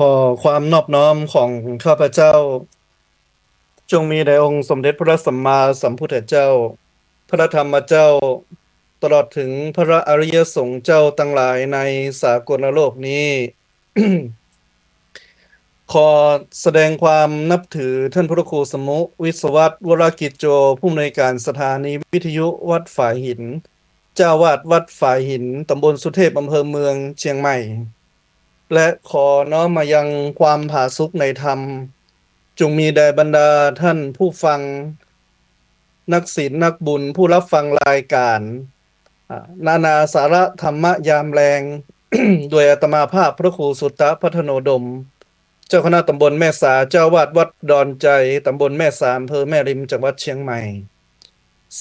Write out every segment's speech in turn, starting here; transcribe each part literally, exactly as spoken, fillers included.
ขอความนอบน้อมของข้าพเจ้า จงมีแด่องค์สมเด็จพระสัมมาสัมพุทธเจ้า พระธรรมเจ้า ตลอดถึงพระอริยสงฆ์เจ้าตังหลายในสากลโลกนี้ ขอแสดงความนับถือท่านพระครูสมุ วิศวัตร วรกิจโจ ผู้อำนวยการสถานีวิทยุวัดฝายหิน เจ้าอาวาสวัดฝายหิน ตำบลสุเทพ อำเภอเมืองเชียงใหม่ และขอน้อมมายังความผาสุกในธรรม จงมีแด่บรรดาท่านผู้ฟัง นักศีลนักบุญ ผู้รับฟังรายการ อ่า นานาสาระธรรมยามแลง โดยอาตมาภาพพระครูสุตตะพัฒโนดม เจ้าคณะตำบลแม่สา เจ้าอาวาสวัดดอนใจ ตำบลแม่สา อำเภอแม่ริม จังหวัดเชียงใหม่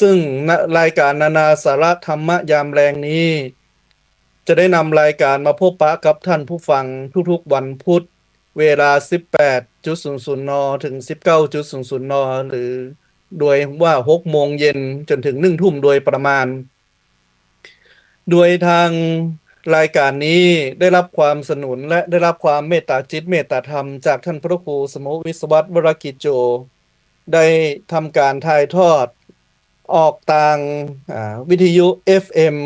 ซึ่งนะ รายการนานาสาระธรรมยามแลงนี้ จะได้นำรายการมาพบปะกับท่านผู้ฟังทุกๆวันพุธ เวลา สิบแปดจุดศูนย์ศูนย์ น. ถึง สิบเก้าจุดศูนย์ศูนย์ น. หรือโดยว่า หกโมงเย็นจนถึง หนึ่งทุ่มโดยประมาณ โดยทางรายการนี้ได้รับความสนุนและได้รับความเมตตาจิตเมตตาธรรมจากท่านพระครูสมุ วิศวัตร วรกิจโจ ได้ทำการถ่ายทอดออกตาง อ่า วิทยุ เอฟเอ็ม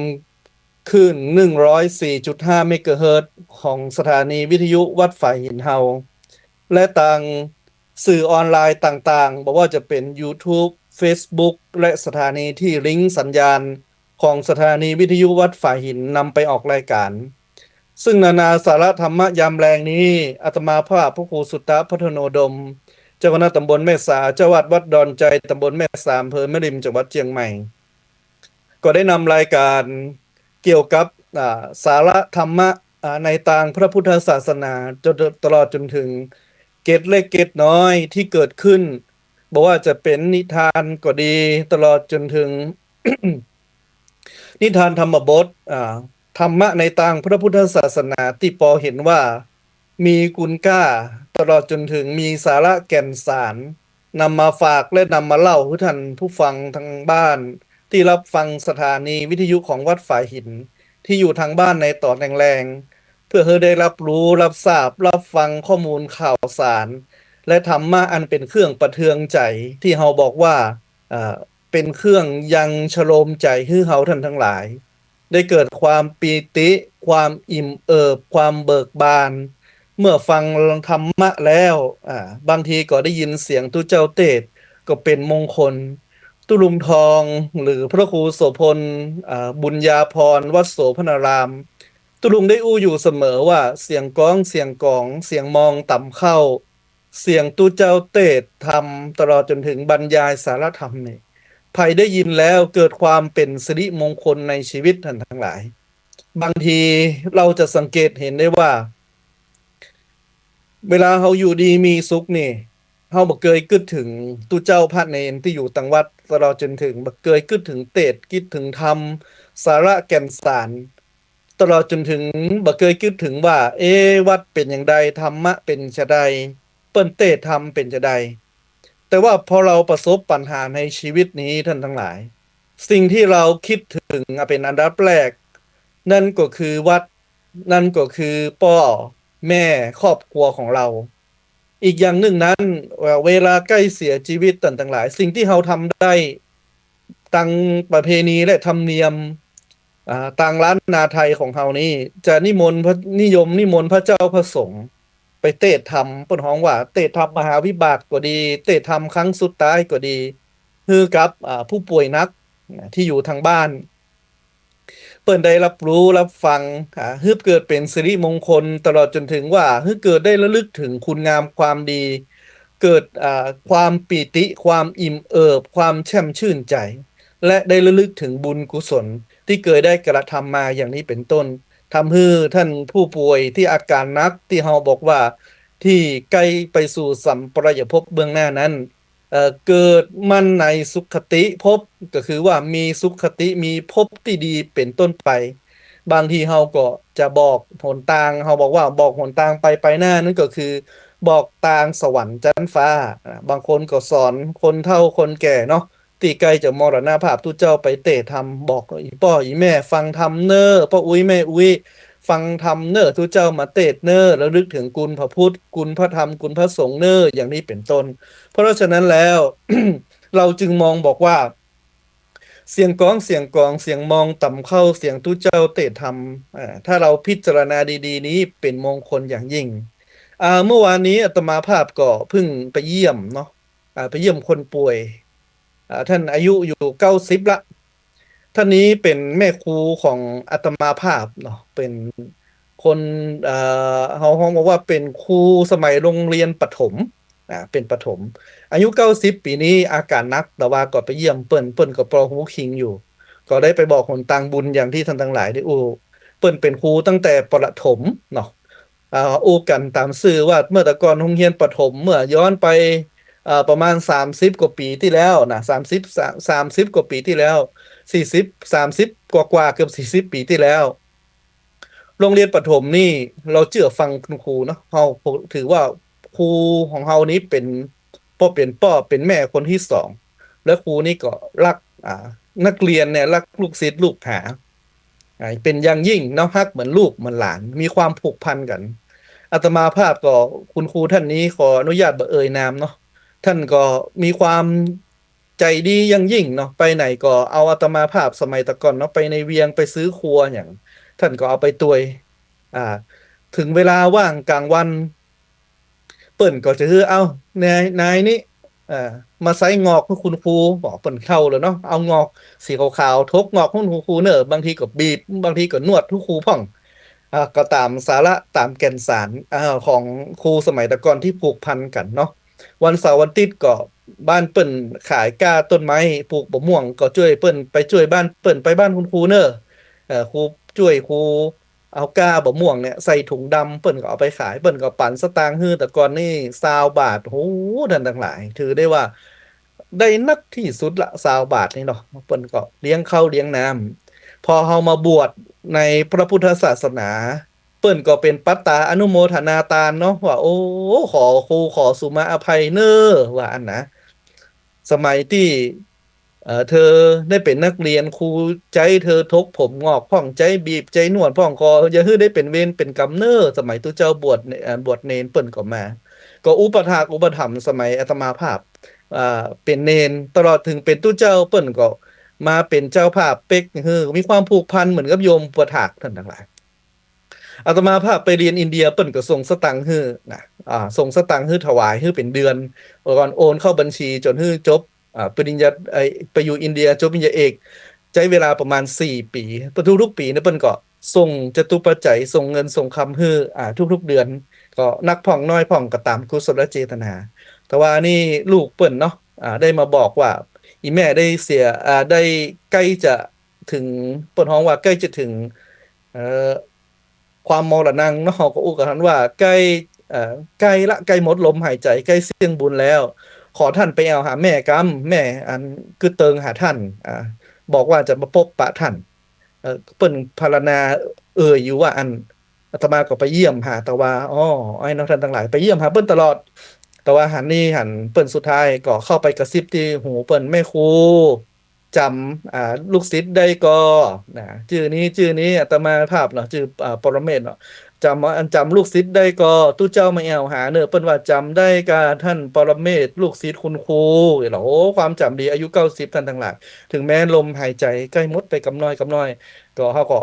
คลื่น หนึ่งร้อยสี่จุดห้า เมกะเฮิรตซ์ ของสถานีวิทยุวัดฝายหินเฮา และตาง สื่อออนไลน์ต่างๆ บ่ว่าจะเป๋นยูทูบ เฟซบุ๊ก และสถานีตี้ลิงก์สัญญาณของสถานีวิทยุวัดฝายหินนำไปออกรายการ ซึ่งนานาสาระธรรมยามแลงนี้ อาตมาภาพพระครูสุตตะพัฒโนดม เจ้าคณะตำบลแม่สา เจ้าอาวาสวัดดอนใจ ตำบลแม่สา อำเภอแม่ริม จังหวัดเชียงใหม่ ก็ได้นำรายการเกี่ยวกับ อ่า สาระธรรมะ อ่า ในตางพระพุทธศาสนา จน ตลอดจนถึงเกร็ดเล็กเกร็ดน้อยตี้เกิดขึ้น บ่ว่าจะเป๋นนิทานก็ดี ตลอดจนถึง นิทานธรรมบท อ่า ธรรมะในตางพระพุทธศาสนาตี้ปอเห็นว่ามีคุณค่า ตลอดจนถึงมีสาระแก่นสาร นำมาฝากและนำมาเล่าหื้อท่านผู้ฟังตางบ้านตี้รับฟังสถานีวิทยุของวัดฝายหิน ตี้อยู่ตางบ้านในต๋อนแลงๆ เปื้อหื้อได้รับฮู้ รับทราบ รับฟังข้อมูลข่าวสาร และธรรมะอันเป๋นเครื่องประเทืองใจ๋ ตี้เฮาบอกว่า เอ่อ เป๋นเครื่องยังชโลมใจ๋หื้อเฮาต้านตังหลาย ได้เกิดความปีติ ความอิ่มเอิบ ความเบิกบาน เมื่อฟังธรรมะแล้ว อ่า บางทีก็ได้ยินเสียงตุ๊เจ้าเตสน์ ก็เป๋นมงคล ตุ๊ลุงทอง หรือพระครูโสภณ อ่า บุญญาภรณ์ วัดโสภณาราม ตุ๊ลุงได้อู้อยู่เสมอว่า เสียงก๊อง เสียงก๋อง เสียงมองต่ำเข้า เสียงตุ๊เจ้าเตสน์ธรรม ตลอดจนถึงบรรยายสาระธรรมนี่ ใผได้ยินแล้วเกิดความเป๋นสิริมงคลในชีวิตต้านตังหลาย บางทีเฮาจะสังเกตเห็นได้ว่า เวลาเฮาอยู่ดีมีสุขนี่ เฮาบ่เกยกึ๊ดเถิงตุ๊เจ้าพระเณรตี้อยู่ตังวัด ตลอดจ๋นเถิงบ่เกยกึ๊ดเถิงเตสน์ กึ๊ดเถิงธรรม สาระแก่นสาร ตลอดจ๋นเถิงบ่เกยกึ๊ดเถิงว่า เอ๊ะ วัดเป๋นจาใด ธรรมะเป๋นจาใด เปิ้นเตสน์ธรรมเป๋นจาใด แต่ว่าพอเฮาประสบปัญหาในชีวิตนี้ต้านตังหลาย สิ่งตี้เฮากึ๊ดเถิงอะเป๋นอันดับแรก นั้นก็คือวัด นั้นก็คือป้อแม่ครอบครัวของเฮา อีกอย่างนึ่งนั้น เอ่อ เวลาใก้เสียจีวิตต้านตังหลาย สิ่งตี้เฮาทำได้ ตางประเพณีและธรรมเนียม อ่า ตางล้านนาไทยของเฮานี้ จะนิมนต์พระ นิยมนิมนต์พระเจ้าพระสงฆ์ไปเตสน์ธรรม เปิ้นฮ้องว่าเตสน์ธรรมมหาวิบากก็ดี เตสน์ธรรมครั้งสุดท้ายก็ดี หื้อกับ อ่า ผู้ป่วยหนัก อ่า ตี้อยู่ตางบ้าน เปิ้นได้ฮับฮู้ฮับฟัง อ่า หื้อเกิดเป๋นสิริมงคล ตลอดจ๋นเถิงว่า หื้อเกิดได้ระลึกเถิงคุณงามความดี เกิด อ่า ความปีติ ความอิ่มเอิบ ความแช่มชื่นใจ๋ และได้ระลึกเถิงบุญกุศลตี้เกยได้กระทำมาอย่างนี้เป๋นต้น ทำหื้อต้านผู้ป่วยตี้อาก๋านหนัก ตี้เฮาบอกว่าตี้ใก้ไปสู่สัมปรายภพเบื้องหน้านั้น เอ่อ เกิดมั่นในสุคติภพ ก็คือว่ามีสุคติ มีภพตี้ดีเป๋นต้นไป บางทีเฮาก็จะบอกหนตาง เฮาบอกว่าบอกหนตางไป ไปหน้า นั้นก็คือบอกตางสวรรค์จั๊นฟ้า อ่า บางคนก็สอนคนเฒ่าคนแก่เนาะ ตี้ใก้จะมรณภาพ ตุ๊เจ้าไปเตสน์ธรรม บอกอี่ป้ออี่แม่ฟังธรรมเน่อ ป้ออุ๊ยแม่อุ๊ย ฟังธรรมเน่อ ตุ๊เจ้ามาเตสน์เน่อ ระลึกเถิงคุณพระพุทธ คุณพระธรรม คุณพระสงฆ์เน่อ อย่างนี้เป๋นต้น เพราะฉะนั้นแล้ว เฮาจึงมองบอกว่า เสียงก๋อง เสียงก๋อง เสียงมองต่ำเข้า เสียงตุ๊เจ้าเตสน์ธรรม อ่า ถ้าเฮาพิจารณาดีๆ นี้เป๋นมงคลอย่างยิ่ง อ่า เมื่อวานนี้อาตมาภาพก็เพิ่งไปเยี่ยมเนาะ อ่า ไปเยี่ยมคนป่วย อ่า ต้านอายุอยู่เก้าสิบละ ต้านนี้เป๋นแม่ครูของอาตมาภาพเนาะ เป๋นคน เอ่อ เฮาฮ้องบอกว่าเป๋นครูสมัยโรงเรียนประถม อ่า เป๋นประถม อายุเก้าสิบปี๋นี้ อาก๋านหนัก แต่ว่าก็ไปเยี่ยมเปิ้น เปิ้นก็ปอฮู้คิงอยู่ ก็ได้ไปบอกหนตางบุญอย่างตี้ต้านตังหลายได้อู้ เปิ้นเป๋นครูตั้งแต่ประถมเนาะ อ่า อู้กั๋นต๋ามซื่อว่าเมื่อแต่ก่อนโฮงเฮียนประถม เมื่อย้อนไป อ่า ประมาณสามสิบกว่าปี๋ตี้แล้วนะ สามสิบ สามสิบกว่าปี๋ตี้แล้ว สี่สิบ สามสิบกว่าๆ เกือบสี่สิบปี๋ตี้แล้ว โฮงเฮียนประถมนี้ เฮาเจื้อฟังคุณครูเนาะ เฮาถือว่าครูของเฮานี้เป๋น ป้อเป๋นป้อเป๋นแม่คนตี้สอง และครูนี้ก็ฮัก อ่า นักเรียนเนี่ย ฮักลูกศิษย์ลูกหา อ่า เป๋นอย่างยิ่งเนาะ ฮักเหมือนลูกเหมือนหลาน มีความผูกพันกั๋น อาตมาภาพก็ คุณครูต้านนี้ขออนุญาตบ่เอ่ยนามเนาะ ต้านก็มีความใจ๋ดีอย่างยิ่งเนาะ ไปไหนก็เอาอาตมาภาพสมัยแต่ก่อนเนาะ ไปในเวียง ไปซื้อครัวอย่าง ต้านก็เอาไปตวย อ่า เถิงเวลาว่างก๋างวัน เปิ้นก็จะหื้อ เอ้า นาย นายนี้ เอ่อ มาไซ้งอกหื้อคุณครู บอกเปิ้นเฒ่าแล้วเนาะ เอางอกสีขาวๆ ถกงอกหื้อคุณครูเน่อ บางทีก็บีบ บางทีก็นวดหื้อครูพ่อง อ่า ก็ต๋ามสาระต๋ามแก่นสาร อ่า ของครูสมัยแต่ก่อนตี้ผูกพันกั๋นเนาะ วันเสาร์วันอาทิตย์ก็บ้านเปิ้นขายก้าต้นไม้ ปลูกบ่าม่วง ก็จ้วยเปิ้น ไปจ้วยบ้านเปิ้น ไปบ้านคุณครูเน่อ เอ่อ ครูจ้วยครู เอาก้าบ่าม่วงเนี่ยใส่ถุงดำ เปิ้นก็เอาไปขาย เปิ้นก็ปั๋นสตางค์หื้อ แต่ก่อนนี้ซาวบาท โห ต้านตังหลาย ถือได้ว่าได้นักตี้สุดละ ซาวบาทนี้เนาะ เปิ้นก็เลี้ยงข้าวเลี้ยงน้ำ พอเฮามาบวชในพระพุทธศาสนา เปิ้นก็เป๋นปัตตาอนุโมทนาตานเนาะ ว่า โอ้ ขอครูขอสุมาอภัยเน่อ ว่าอั้นนะ สมัยตี้ เอ่อ เธอได้เป๋นนักเรียน ครูใจ๊เธอถกผมงอกพ่อง ใจ๊บีบ ใจ๊นวดพ่อง ก็อย่าหื้อได้เป๋นเวรเป๋นกรรมเน่อ สมัยตุ๊เจ้าบวชเณ- เอ่อ บวชเณรเปิ้นก็มา ก็อุปถากอุปถัมภ์สมัยอาตมาภาพ อ่า เป๋นเณร ตลอดเถิงเป๋นตุ๊เจ้าเปิ้นก็มาเป๋นเจ้าภาพเป๊ก หื้อมีความผูกพันเหมือนกับโยมอุปถากต้านตังหลาย อาตมาภาพไปเฮียนอินเดีย เปิ้นก็ส่งสตางค์หื้อนะ อ่า ส่งสตางค์หื้อถวายหื้อเป๋นเดือน ก่อนโอนเข้าบัญชีจ๋นหื้อจบ อ่า ปริญญา ไอ้ ไปอยู่อินเดียจบปริญญาเอก ใจ๊เวลาประมาณสี่ปี๋ ทุกๆ ปี๋เนี่ยเปิ้นก็ส่งจตุปัจจัย ส่งเงินส่งคำหื้อ อ่า ทุกๆ เดือน ก็นักพ่องน้อยพ่องก็ต๋ามกุศลเจตนา แต่ว่านี่ลูกเปิ้นเนาะ อ่า ได้มาบอกว่า อี่แม่ได้เสีย อ่า ได้ใก้จะเถิง เปิ้นฮ้องว่าใก้จะเถิง เอ่อ ความมรณังเนาะ เฮาก็อู้กั๋นว่าใก้ เอ่อ ใก้ละ ใก้หมดลมหายใจ๋ ใก้เสี้ยงบุญแล้ว ขอต้านไปแอ่วหาแม่กำ แม่อันกึ๊ดเติงหาต้าน อ่า บอกว่าจะมาปบปะต้าน เอ่อ เปิ้นพรรณนาเอ่ยอยู่ว่าอั้น อาตมาก็ไปเยี่ยมหา แต่ว่า อ้อ ไอ้น้องต้านตังหลาย ไปเยี่ยมหาเปิ้นตลอด แต่ว่าหันนี่หันเปิ้นสุดท้ายก็เข้าไปกระซิบตี้หูเปิ้น แม่ครูจ๋ำ อ่า ลูกศิษย์ได้ก่อ นะ จื้อนี้ จื้อนี้ อาตมาภาพเนาะ จื้อ อ่า ปรเมศเนาะ จ๋ำ อันจ๋ำลูกศิษย์ได้ก่อ ตุ๊เจ้ามาแอ่วหาเน่อ เปิ้นว่าจ๋ำได้ก่อต้านปรเมศ ลูกศิษย์คุณครู โอ้ ความจ๋ำดี อายุเก้าสิบ ต้านตังหลาย ถึงแม้ลมหายใจ๋ใก้หมดไปกำน้อยกำน้อย ก็เฮาก็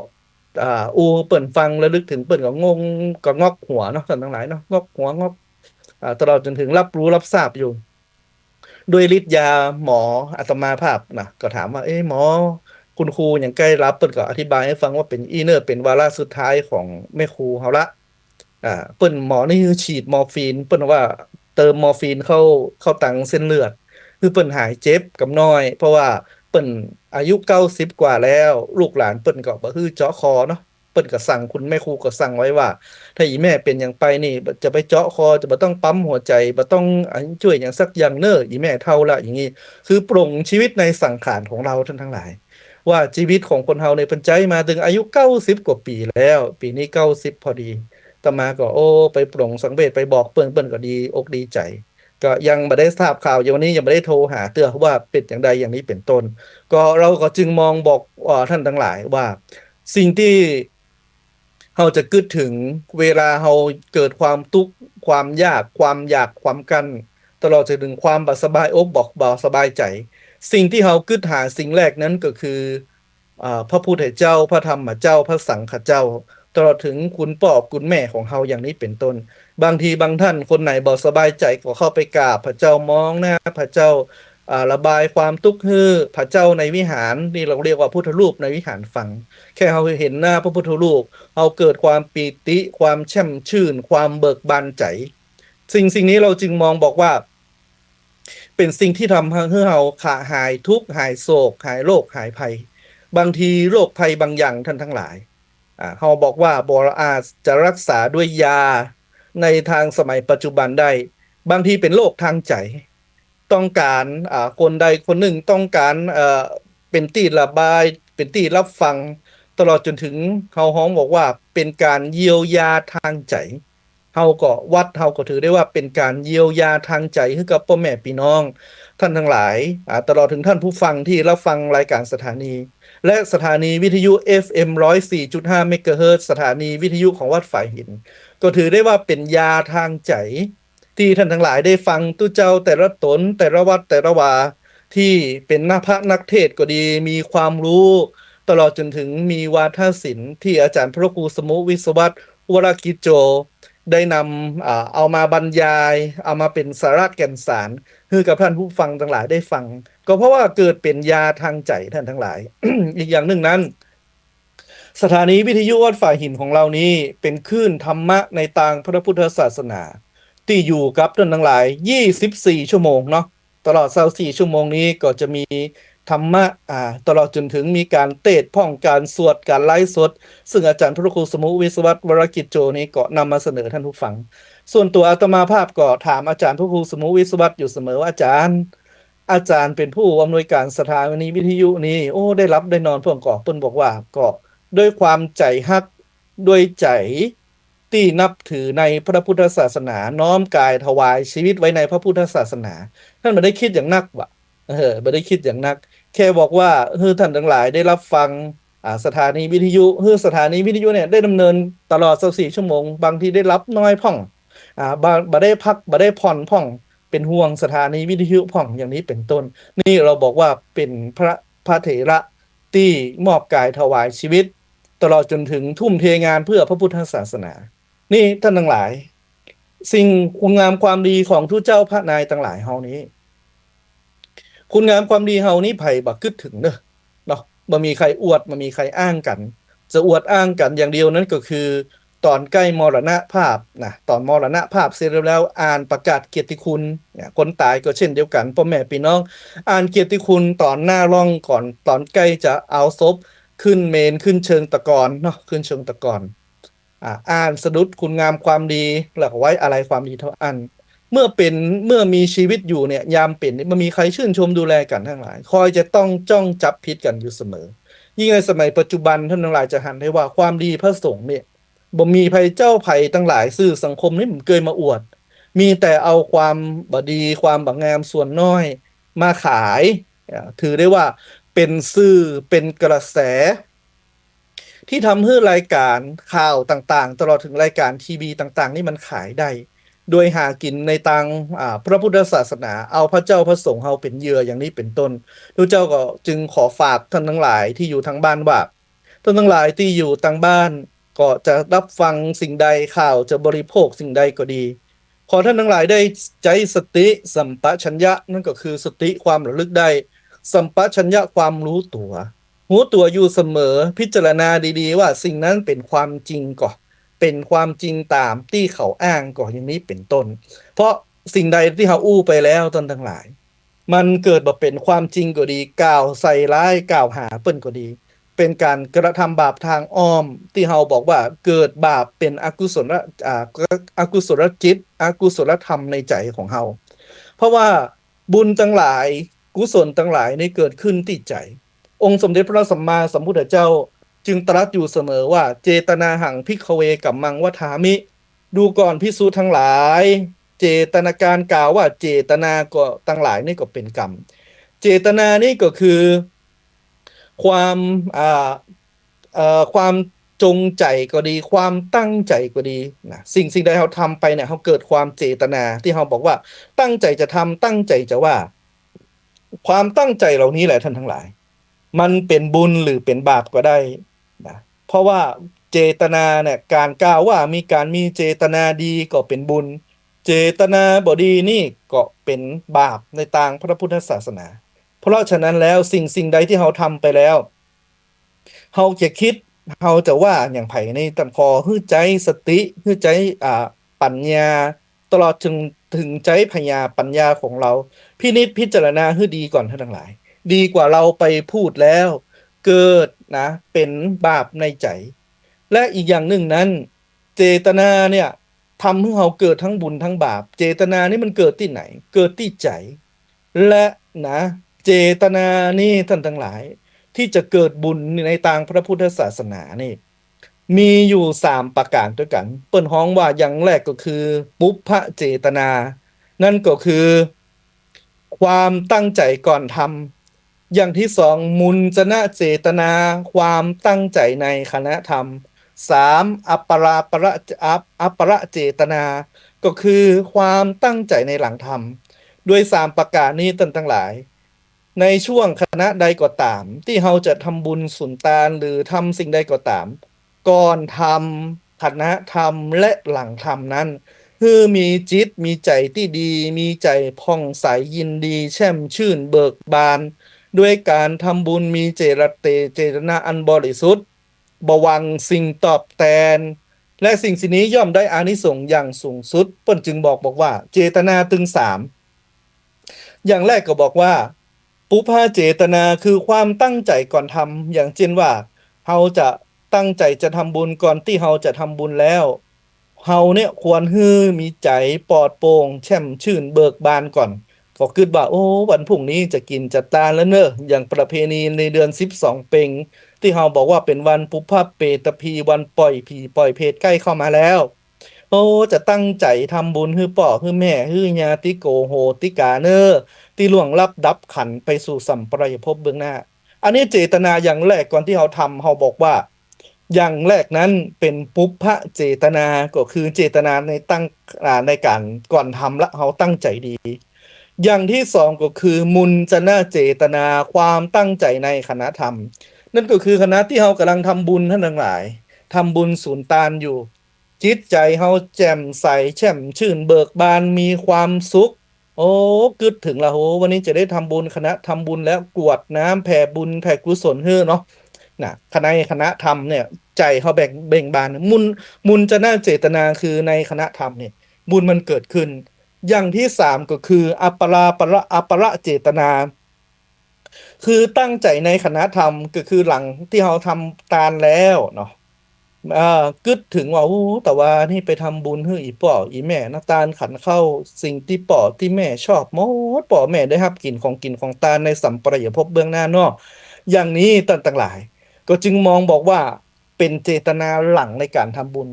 อ่า อู้เปิ้นฟัง ระลึกถึงเปิ้นก็งง ก็งอกหัวเนาะ ต้านตังหลายเนาะ งอกหัว งอก อ่า ตลอดจ๋นถึงฮับฮู้ฮับทราบอยู่ ด้วยฤทธิ์ยาหมอ อาตมาภาพนะ ก็ถามว่า เอ๊ะ หมอ คุณครูยังใก้หลับ เปิ้นก็อธิบายหื้อฟังว่าเป๋นอี้เน่อ เป๋นวาระสุดท้ายของแม่ครูเฮาละ อ่า เปิ้น หมอนี่หื้อฉีดมอร์ฟีน เปิ้นว่าเติมมอร์ฟีนเข้า เข้าตังเส้นเลือด หื้อเปิ้นหายเจ็บกำน้อย เพราะว่าเปิ้นอายุเก้าสิบกว่าแล้ว ลูกหลานเปิ้นก็บ่หื้อเจาะคอเนาะ เปิ้นก็สั่ง คุณแม่ครูก็สั่งไว้ว่า ถ้าอี่แม่เป๋นหยังไปนี่ จะไปเจาะคอ จะบ่ต้องปั๊มหัวใจ๋ บ่ต้อง อ่า จ้วยหยังสักอย่างเน่อ อี่แม่เฒ่าละ อย่างนี้ คือปลงชีวิตในสังขารของเฮาต้านตังหลาย ว่าชีวิตของคนเฮาเนี่ยเปิ้นใจ๊มาเถิงอายุเก้าสิบกว่าปี๋แล้ว ปี๋นี้เก้าสิบพอดี อาตมาก็ โอ้ ไปปลงสังเวช ไปบอกเปิ้น เปิ้นก็ดีอกดีใจ๋ ก็ยังบ่ได้ทราบข่าว อย่างวันนี้ยังบ่ได้โทรหาเตื้อว่าเป๋นอย่างใดอย่างนี้เป๋นต้น ก็เฮาก็จึงมองบอก เอ่อ ต้านตังหลายว่า สิ่งตี้เฮาจะกึ๊ดเถิง เวลาเฮาเกิดความตุ๊กข์ ความยาก ความอยาก ความกั้น ตลอดจ๋นถึงความบ่สบายอก บ่ บ่สบายใจ๋ สิ่งตี้เฮากึ๊ดหาสิ่งแรกนั้นก็คือ อ่า พระพุทธเจ้า พระธรรมเจ้า พระสังฆเจ้า ตลอดถึงคุณป้อคุณแม่ของเฮาอย่างนี้เป๋นต้น บางทีบางต้านคนไหนบ่สบายใจ๋ก็เข้าไปกราบพระเจ้า มองหน้าพระเจ้า อ่า ระบายความตุ๊กข์หื้อพระเจ้าในวิหาร นี่เฮาเรียกว่าพุทธรูปในวิหารฟัง แค่เฮาเห็นหน้าพระพุทธรูป เฮาเกิดความปีติ ความแช่มชื่น ความเบิกบานใจ๋ สิ่งสิ่งนี้เฮาจึงมองบอกว่า เป๋นสิ่งตี้ทำหื้อเฮาขะหายตุ๊กข์ หายโศก หายโรค หายภัย บางทีโรคภัยบางอย่างต้านตังหลาย อ่า เฮาบอกว่าบ่อาจจะฮักษาด้วยยาในตางสมัยปัจจุบันได้ บางทีเป๋นโรคตางใจ๋ ต้องก๋าน อ่า คนใดคนนึ่งต้องก๋าน เอ่อ เป๋นตี้ระบาย เป๋นตี้ฮับฟัง ตลอดจ๋นถึงเฮาฮ้องบอกว่าเป๋นก๋านเยียวยาตางใจ๋ เฮาก็ วัดเฮาก็ถือได้ว่าเป๋นก๋านเยียวยาตางใจ๋หื้อกับป้อแม่ปี้น้องต้านตังหลาย อ่า ตลอดถึงต้านผู้ฟังตี้ฮับฟังรายก๋านสถานี และสถานีวิทยุ เอฟเอ็ม ร้อยสี่จุดห้า เมกะเฮิรตซ์ สถานีวิทยุของวัดฝายหิน ก็ถือได้ว่าเป๋นยาตางใจ๋ ตี้ต้านตังหลายได้ฟังตุ๊เจ้าแต่ละต๋น แต่ละวัด แต่ละวา ตี้เป๋นนักพระนักเทศน์ก็ดี มีความฮู้ ตลอดจ๋นถึงมีวาทศิลป์ตี้อาจ๋ารย์พระครูสมุห์ วิศวัฒน์ วรกิจโจ ได้นำ อ่า เอามาบรรยาย เอามาเป๋นสาระแก่นสาร หื้อกับต้านผู้ฟังตังหลายได้ฟัง ก็เพราะว่าเกิดเป๋นยาตางใจ๋ต้านตังหลาย อีกอย่างนึ่งนั้น สถานีวิทยุวัดฝายหินของเฮานี้เป๋นคลื่นธรรมะในตางพระพุทธศาสนา ตี้อยู่กับต้านตังหลาย ยี่สิบสี่ชั่วโมงเนาะ ตลอดซาวสี่ชั่วโมงนี้ก็จะมีธรรมะ อ่า ตลอดจ๋นถึงมีก๋านเตสน์พ่อง ก๋านสวด ก๋านไลฟ์สด ซึ่งอาจ๋ารย์พระครูสมุห์ วิศวัฒน์ วรกิจโจนี้ก็นำมาเสนอต้านผู้ฟัง ส่วนตั๋วอาตมาภาพก็ถามอาจ๋ารย์พระครูสมุห์ วิศวัฒน์ อยู่เสมอว่า อาจ๋ารย์ อาจ๋ารย์เป๋นผู้อำนวยก๋านสถานีวิทยุนี้ โอ้ ได้หลับได้นอนพ่องก่อ เปิ้นบอกว่า ก็ด้วยความใจ๋ฮัก ด้วยใจ๋ตี้นับถือในพระพุทธศาสนา น้อมกายถวายชีวิตไว้ในพระพุทธศาสนา ต้านบ่ได้กึ๊ดอย่างนักว่ะ เออ บ่ได้กึ๊ดอย่างนัก แค่บอกว่า หื้อต้านตังหลายได้ฮับฟัง อ่า สถานีวิทยุ หื้อสถานีวิทยุเนี่ยได้ดำเนินตลอดซาวสี่ชั่วโมง บางทีได้หลับน้อยพ่อง อ่า บ่ บ่ได้พัก บ่ได้ผ่อนพ่อง เป๋นห่วงสถานีวิทยุพ่อง อย่างนี้เป๋นต้น นี่เฮาบอกว่าเป๋นพระ พระเถระตี้มอบกายถวายชีวิต ตลอดจ๋นถึงทุ่มเทงานเพื่อพระพุทธศาสนา นี่ต้านตังหลาย สิ่งคุณงามความดีของตุ๊เจ้าพระนายตังหลายเฮานี้ คุณงามความดีเฮานี้ใผบ่กึ๊ดเถิงเน่อ เนาะ บ่มีใผอวด บ่มีใผอ้างกั๋น จะอวดอ้างกั๋นอย่างเดียวนั้นก็คือ ต๋อนใก้มรณภาพนะ ต๋อนมรณภาพเสร็จแล้ว อ่านประกาศเกียรติคุณเนี่ย คนต๋ายก็เช่นเดียวกั๋น ป้อแม่ปี้น้อง อ่านเกียรติคุณต๋อนหน้าล่องก่อน ต๋อนใก้จะเอาศพขึ้นเมรุ ขึ้นเชิงตะกอนเนาะ ขึ้นเชิงตะกอน อ่า อ่านสดุดคุณงามความดี แล้วก็ไว้อาลัยความดีเต้าอั้น เมื่อเป๋น เมื่อมีจีวิตอยู่เนี่ย ยามเป๋นนี่บ่มีใผจื้นจมดูแลกั๋นตังหลาย คอยจะต้องจ้องจับผิดกั๋นอยู่เสมอ ยิ่งในสมัยปัจจุบันต้านตังหลายจะหันได้ว่าความดีพระสงฆ์เนี่ย บ่มีใผเจ้าใผตังหลาย สื่อสังคมนี่บ่เกยมาอวด มีแต่เอาความบ่ดี ความบ่งามส่วนน้อยมาขาย อ่า ถือได้ว่าเป๋นสื่อ เป๋นกระแส ตี้ทำหื้อรายก๋านข่าวต่างๆ ตลอดเถิงรายก๋านทีวีต่างๆ นี่มันขายได้ โดยหากิ๋นในตาง อ่า พระพุทธศาสนา เอาพระเจ้าพระสงฆ์เฮาเป๋นเหยื่ออย่างนี้เป๋นต้น ตุ๊เจ้าก็จึงขอฝากต้านตังหลายตี้อยู่ตางบ้านว่า ต้านตังหลายตี้อยู่ตางบ้านก็จะฮับฟังสิ่งใด ข่าวจะบริโภคสิ่งใดก็ดี ขอต้านตังหลายได้ใจ๊สติสัมปชัญญะ นั่นก็คือสติความระลึกได้ สัมปชัญญะความฮู้ตั๋ว ฮู้ตั๋วอยู่เสมอ พิจารณาดีๆ ว่าสิ่งนั้นเป๋นความจริงก่อ เป๋นความจริงต๋ามตี้เขาอ้างก่อ อย่างนี้เป๋นต้น เพราะสิ่งใดตี้เฮาอู้ไปแล้วต้านตังหลาย มันเกิดบ่เป๋นความจริงก็ดี กล่าวใส่ร้ายกล่าวหาเปิ้นก็ดี เป๋นก๋านกระทำบาปตางอ้อม ตี้เฮาบอกว่าเกิดบาปเป๋นอกุศล อ่า อกุศลจิต อกุศลธรรมในใจ๋ของเฮา เพราะว่าบุญตังหลาย กุศลตังหลายนี่เกิดขึ้นตี้ใจ๋ องค์สมเด็จพระสัมมาสัมพุทธเจ้าจึงตรัสอยู่เสมอว่า เจตนาหัง ภิกขเว กัมมัง วัฏฏามิ ดูก่อนภิกษุตังหลาย เจตนา ก๋านกล่าวว่าเจตนาก็ตังหลายนี่ก็เป๋นกรรม เจตนานี่ก็คือความ อ่า เอ่อ ความจงใจ๋ก็ดี ความตั้งใจ๋ก็ดีนะ สิ่งสิ่งใดเฮาทำไปเนี่ย เฮาเกิดความเจตนา ตี้เฮาบอกว่าตั้งใจ๋จะทำ ตั้งใจ๋จะว่า ความตั้งใจ๋เหล่านี้แหละต้านตังหลาย มันเป๋นบุญหรือเป๋นบาปก็ได้นะ เพราะว่าเจตนาเนี่ย ก๋านกล่าวว่ามีก๋านมีเจตนาดีก็เป๋นบุญ เจตนาบ่ดีนี่ก็เป๋นบาปในตางพระพุทธศาสนา เพราะฉะนั้นแล้วสิ่งสิ่งใดตี้เฮาทำไปแล้ว เฮาจะกึ๊ด เฮาจะว่าอย่างใผนี่ ต้องขอหื้อใจ๊สติ หื้อใจ๊ อ่า ปัญญา ตลอดเถิง เถิงใจ๊ผญาปัญญาของเฮา พินิจพิจารณาหื้อดีก่อนต้านตังหลาย ดีกว่าเฮาไปพูดแล้วเกิดนะ เป๋นบาปในใจ๋ และอีกอย่างนึ่งนั้น เจตนาเนี่ย ทำหื้อเฮาเกิดตึงบุญตึงบาป เจตนานี่มันเกิดตี้ไหน เกิดตี้ใจ๋ และนะ เจตนานี่ต้านตังหลาย ตี้จะเกิดบุญในตางพระพุทธศาสนานี่ มีอยู่สามประก๋านตวยกั๋น เปิ้นฮ้องว่าอย่างแรกก็คือ ปุพพเจตนา นั่นก็คือ ความตั้งใจ๋ก่อนทำ อย่างตี้สอง มุญจนะเจตนา ความตั้งใจ๋ในขณะทำ สาม อัปปราประ อัป อัปปรเจตนา ก็คือความตั้งใจ๋ในหลังทำ โดยสามประก๋านนี้ต้านตังหลาย ในช่วงขณะใดก็ต๋าม ตี้เฮาจะทำบุญสุนตาน หรือทำสิ่งใดก็ต๋าม ก่อนทำ ขณะทำ และหลังทำนั้น หื้อมีจิต มีใจ๋ตี้ดี มีใจ๋ผ่องใสยินดี แช่มชื่นเบิกบาน ด้วยก๋านทำบุญมีเจต เจตนาอันบริสุทธิ์ บ่หวังสิ่งตอบแตน และสิ่งสิ่งนี้ย่อมได้อานิสงส์อย่างสูงสุด เปิ้นจึงบอก บอกว่า เจตนาตึงสาม อย่างแรกก็บอกว่า ปุพพเจตนา คือความตั้งใจ๋ก่อนทำ อย่างเจ้นว่า เฮาจะตั้งใจ๋จะทำบุญ ก่อนตี้เฮาจะทำบุญแล้ว เฮาเนี่ยควรหื้อมีใจ๋ปลอดโปร่ง แช่มชื่นเบิกบานก่อน ก็กึ๊ดว่า โอ้ วันพรุ่งนี้จะกิ๋นจะตานแล้วเน่อ อย่างประเพณีในเดือนสิบสองเป็ง ตี้เฮาบอกว่าเป๋นวันปุพพเปตพี วันปล่อยผีปล่อยเปรตใก้เข้ามาแล้ว โอ้ จะตั้งใจ๋ทำบุญหื้อป้อหื้อแม่ หื้อญาติโกโหติกาเน่อ ตี้ล่วงลับดับขันธ์ไปสู่สัมปรายภพเบื้องหน้า อันนี้เจตนาอย่างแรกก่อนตี้เฮาทำ เฮาบอกว่า อย่างแรกนั้นเป๋นปุพพเจตนา ก็คือเจตนาในตั้ง อ่า ในก๋านก่อนทำละ เฮาตั้งใจ๋ดี อย่างตี้สองก็คือ มุญจนะเจตนา ความตั้งใจ๋ในขณะทำ นั่นก็คือขณะตี้เฮากำลังทำบุญต้านตังหลาย ทำบุญสุนตานอยู่ จิตใจ๋เฮาแจ่มใส แช่มชื่นเบิกบาน มีความสุข โอ้ กึ๊ดเถิงละ โห วันนี้จะได้ทำบุญ ขณะทำบุญแล้ว กรวดน้ำแผ่บุญแผ่กุศลหื้อเนาะ นะ ขณะ ขณะทำเนี่ย ใจ๋เฮาแบ่ง เบ่งบาน มุญ มุญจนะเจตนา คือในขณะทำเนี่ย บุญมันเกิดขึ้น อย่างตี้สามก็คือ อัปปราประ อัปปรเจตนา คือตั้งใจ๋ในขณะทำ ก็คือหลังตี้เฮาทำตานแล้วเนาะ อ่า กึ๊ดเถิงว่า โอ้ ตะวานี้ไปทำบุญหื้ออี่ป้ออี่แม่นะ ตานขันข้าว สิ่งตี้ป้อตี้แม่ชอบหมด ป้อแม่ได้ฮับกิ๋นของกิ๋นของตานในสัมปรายภพเบื้องหน้าเนาะ อย่างนี้ต้านตังหลาย ก็จึงมองบอกว่าเป๋นเจตนาหลังในก๋านทำบุญ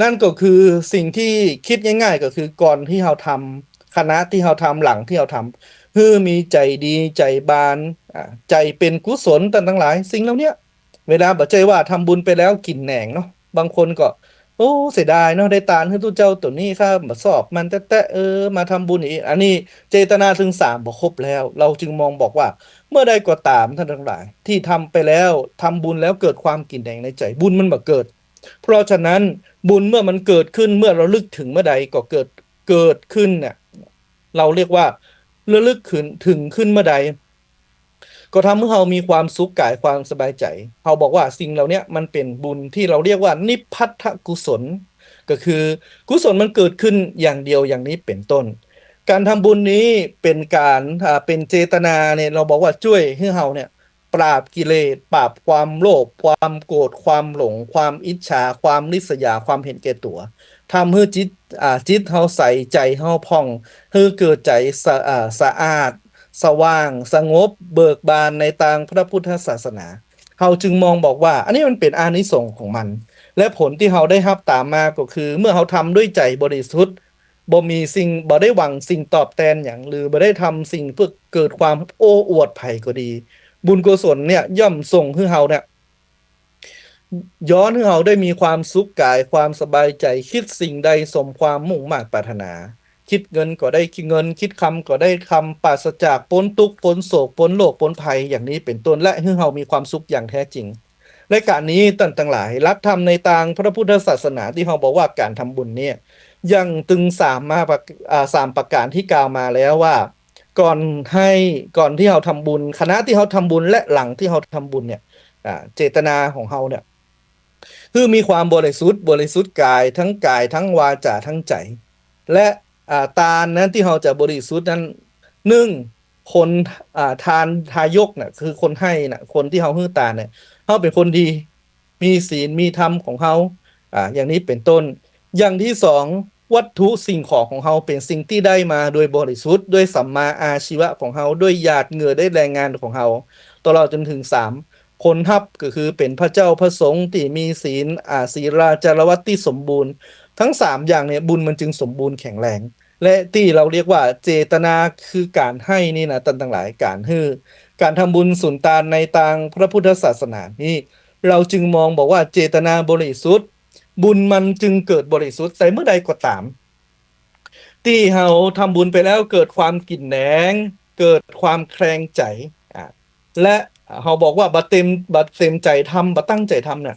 นั่นก็คือสิ่งตี้กึ๊ดง่ายๆ ก็คือก่อนตี้เฮาทำ ขณะตี้เฮาทำ หลังตี้เฮาทำ หื้อมีใจ๋ดี ใจ๋บาน อ่า ใจ๋เป๋นกุศลต้านตังหลาย สิ่งเหล่าเนี้ย เวลาบ่ใจ้ว่าทำบุญไปแล้วกิ๋นแหนงเนาะ บางคนก็ โอ้ เสียดายเนาะ ได้ตานหื้อตุ๊เจ้าตั๋วนี้ ข้าบ่ชอบมันแต๊ๆ เออ มาทำบุญอีก อันนี้เจตนาเถิงสามบ่ครบแล้ว เฮาจึงมองบอกว่า เมื่อใดก็ต๋ามต้านตังหลาย ตี้ทำไปแล้ว ทำบุญแล้วเกิดความกิ๋นแหนงในใจ๋ บุญมันบ่เกิด เพราะฉะนั้นบุญเมื่อมันเกิดขึ้น เมื่อระลึกเถิงเมื่อใดก็เกิด เกิดขึ้นเนี่ย เฮาเรียกว่าระลึกขึ้น เถิงขึ้นเมื่อใด ก็ทำหื้อเฮามีความสุขก๋าย ความสบายใจ๋ เฮาบอกว่าสิ่งเหล่าเนี้ยมันเป๋นบุญตี้เฮาเรียกว่านิพพัทธกุศล ก็คือกุศลมันเกิดขึ้นอย่างเดียวอย่างนี้เป๋นต้น ก๋านทำบุญนี้เป๋นก๋าน อ่า เป๋นเจตนาเนี่ย เฮาบอกว่าจ้วยหื้อเฮาเนี่ย ปราบกิเลส ปราบความโลภ ความโกรธ ความหลง ความอิจฉา ความริษยา ความเห็นแก่ตั๋ว ทำหื้อจิต อ่า จิตเฮาใส ใจ๋เฮาผ่อง หื้อเกิดใจ๋สะ อ่า สะอาด สว่าง สงบ เบิกบานในตางพระพุทธศาสนา เฮาจึงมองบอกว่า อันนี้มันเป๋นอานิสงส์ของมัน และผลตี้เฮาได้ฮับต๋ามมาก็คือ เมื่อเฮาทำด้วยใจ๋บริสุทธิ์ บ่มีสิ่ง บ่ได้หวังสิ่งตอบแตนหยัง หรือบ่ได้ทำสิ่งเพื่อเกิดความโอ้อวดใผก็ดี บุญกุศลเนี่ยย่อมส่งหื้อเฮาเนี่ย ย้อนหื้อเฮาได้มีความสุขก๋าย ความสบายใจ๋ กึ๊ดสิ่งใดสมความมุ่งมาดปรารถนา กึ๊ดเงินก็ได้เงิน กึ๊ดคำก็ได้คำ ปราศจาก ป๊นตุ๊กข์ ป๊นโศก ป๊นโรค ป๊นภัย อย่างนี้เป๋นต้น และหื้อเฮามีความสุขอย่างแท้จริง ในก๋านนี้ต้านตังหลาย หลักธรรมในตางพระพุทธศาสนาตี้เฮาบอกว่าก๋านทำบุญเนี่ย อย่างตึงสามมาประ อ่า สามประก๋านตี้กล่าวมาแล้วว่า ก่อนหื้อ ก่อนตี้เฮาทำบุญ ขณะตี้เฮาทำบุญ และหลังตี้เฮาทำบุญเนี่ย อ่า เจตนาของเฮาเนี่ย หื้อมีความบริสุทธิ์ บริสุทธิ์ก๋าย ตึงก๋าย ตึงวาจ๋า ตึงใจ๋ และ อ่า ตานนั้นตี้เฮาจะบริสุทธิ์นั้น นึ่ง คน อ่า ทาน ทายกน่ะ คือคนหื้อน่ะ คนตี้เฮาหื้อตานเนี่ย เฮาเป๋นคนดี มีศีล มีธรรมของเฮา อ่า อย่างนี้เป๋นต้น อย่างตี้สอง วัตถุสิ่งของของเฮาเป๋นสิ่งตี้ได้มาโดยบริสุทธิ์ ด้วยสัมมาอาชีวะของเฮา ด้วยหยาดเหงื่อ ด้วยแรงงานของเฮา ตลอดจ๋นเถิงสาม คนฮับก็คือเป๋นพระเจ้าพระสงฆ์ตี้มีศีล อ่า ศีลาจารวัตรตี้สมบูรณ์ ตึงสามอย่างเนี่ย บุญมันจึงสมบูรณ์แข็งแรง และตี้เฮาเรียกว่าเจตนาคือก๋านหื้อนี่นะ ต้านตังหลาย ก๋านหื้อ ก๋านทำบุญสุนตานในตางพระพุทธศาสนานี้ เฮาจึงมองบอกว่าเจตนาบริสุทธิ์ บุญมันจึงเกิดบริสุทธิ์ แต่เมื่อใดก็ต๋าม ตี้เฮาทำบุญไปแล้วเกิดความกิ๋นแหนง เกิดความแคลงใจ๋ อ่า และเฮาบอกว่าบ่เต็ม บ่เต็มใจ๋ทำ บ่ตั้งใจ๋ทำเนี่ย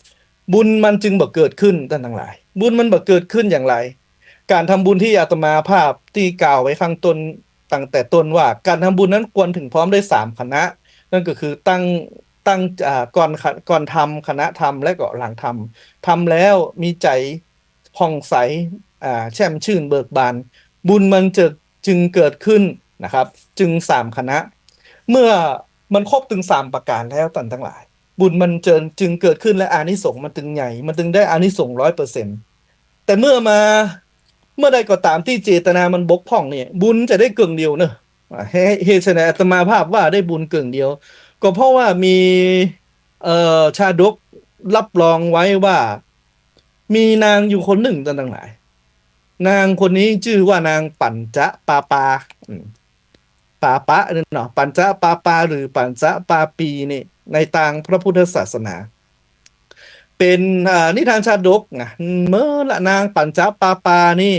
บุญมันจึงบ่เกิดขึ้น ต้านตังหลาย บุญมันบ่เกิดขึ้นอย่างไร ก๋านทำบุญตี้อาตมาภาพตี้กล่าวไว้ข้างต้น ตั้งแต่ต้นว่าก๋านทำบุญนั้นควรเถิงพร้อมด้วยสามขณะ นั่นก็คือตั้ง ตั้ง อ่า ก่อน ก่อนทำ ขณะทำ และก็หลังทำ ทำแล้วมีใจ๋ผ่องใส อ่า แช่มชื่นเบิกบาน บุญมันจะ จึงเกิดขึ้นนะครับ จึงสามขณะ เมื่อมันครบตึงสามประก๋านแล้วต้านตังหลาย บุญมันจะ จึงเกิดขึ้น และอานิสงส์มันตึงใหญ่ มันตึงได้อานิสงส์ร้อยเปอร์เซ็นต์ แต่เมื่อมา เมื่อใดก็ต๋ามตี้เจตนามันบกพร่องเนี่ย บุญจะได้เกิ่งเดียวเนอะ อ่า เหตุ เหตุไฉนอาตมาภาพว่าได้บุญเกิ่งเดียว ก็เพราะว่ามี เอ่อ ชาดกรับรองไว้ว่า มีนางอยู่คนนึ่งต้านตังหลาย นางคนนี้จื้อว่านางปัญจปาปา อืม ปาปะเนี่ยเนาะ ปัญจปาปา หรือปัญจปาปีนี่ ในตางพระพุทธศาสนา เป๋น อ่า นิทานชาดกนะ เมื่อละนางปัญจปาปานี่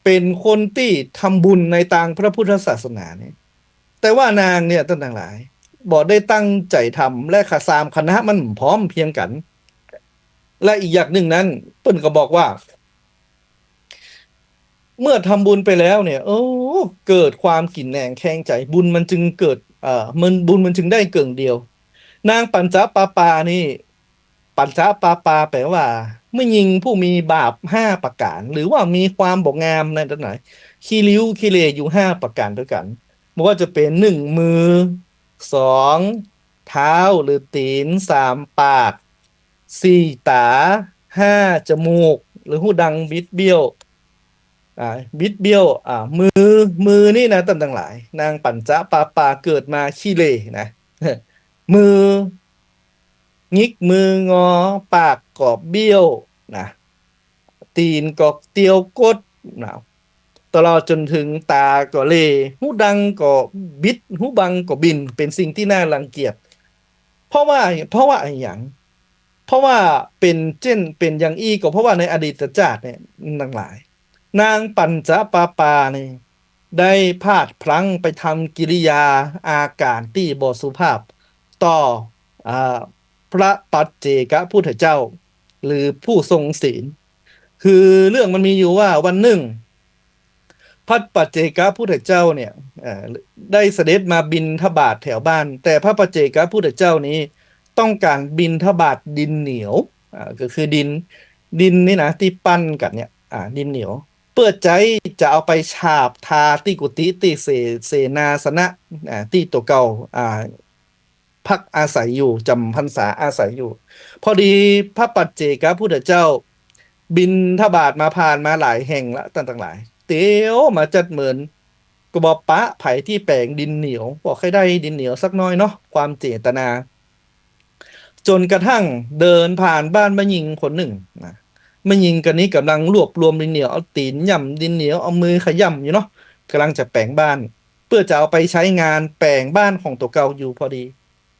เป๋นคนตี้ทำบุญในตางพระพุทธศาสนานี่ แต่ว่านางเนี่ยต้านตังหลาย บ่ได้ตั้งใจ๋ทำ และสามขณะมันบ่พร้อมเพียงกั๋น และอีกอย่างนึ่งนั้น เปิ้นก็บอกว่า เมื่อทำบุญไปแล้วเนี่ย โอ้ เกิดความกิ๋นแหนงแคลงใจ๋ บุญมันจึงเกิด เอ่อ มัน บุญมันจึงได้เกิ่งเดียว นางปัญจปาปานี่ ปัญจปาปาแปลว่า แม่ญิงผู้มีบาปห้าประก๋าน หรือว่ามีความบ่งามในตรงไหน ขี้ริ้วขี้เหร่อยู่ห้าประก๋านด้วยกั๋น บ่ว่าจะเป๋น นึ่ง มือ สอง เท้าหรือตี๋น สาม ปาก สี่ต๋า ห้าจมูก หรือฮู้ดังบิดเบี้ยว อ่า บิดเบี้ยว อ่า มือ มือนี่นะต้านตังหลาย นางปัญจปาปาเกิดมาขี้เหร่นะ มือหงิก มืองอ ปากก็เบี้ยวนะ ตี๋นก็เตียวก๊ดนะ ตลอดจ๋นเถิงต๋าก็เหร่ ฮู้ดังก็บิด ฮู้บังก็บิ่น เป๋นสิ่งตี้น่ารังเกียจ เพราะว่า เพราะว่าอะหยัง เพราะว่าเป๋นเจ้น เป๋นอย่างอี้ก็เพราะว่าในอดีตจาติเนี่ยตังหลาย นางปัญจปาปานี่ได้พลาดพลั้งไปทำกิริยาอาก๋านตี้บ่สุภาพต่อ อ่า พระปัจเจกพุทธเจ้า หรือผู้ทรงศีล คือเรื่องมันมีอยู่ว่าวันนึ่ง พระปัจเจกพุทธเจ้าเนี่ย เอ่อ ได้เสด็จมาบิณฑบาตแถวบ้าน แต่พระปัจเจกพุทธเจ้านี้ต้องก๋านบิณฑบาตดินเหนียว อ่า ก็คือดิน ดินนี่นะ ตี้ปั้นกั๋นเนี่ย อ่า ดินเหนียว เปื้อใจ๊จะเอาไปฉาบทาตี้กุฏิ ตี้เส เสนาสนะ อ่า ตี้ตั๋วเก่า อ่า พักอาศัยอยู่ จ๋ำพรรษาอาศัยอยู่ พอดีพระปัจเจกพุทธเจ้า บิณฑบาตมาผ่านมาหลายแห่งละ ต้านตังหลาย เตียวมาจัดเหมิน ก็บ่ปะใผตี้แป๋งดินเหนียว บ่ใค่ได้ดินเหนียวสักน้อยเนาะ ความเจตนา จ๋นกระทั่งเดินผ่านบ้านแม่ญิงคนนึ่งนะ แม่ญิงคนนี้ก่ำลังรวบรวมดินเหนียว เอาตี๋นหย่ำดินเหนียว เอามือขย่ำอยู่เนาะ ก่ำลังจะแป๋งบ้าน เปื้อจะเอาไปใจ๊งานแป๋งบ้านของตั๋วเก่าอยู่พอดี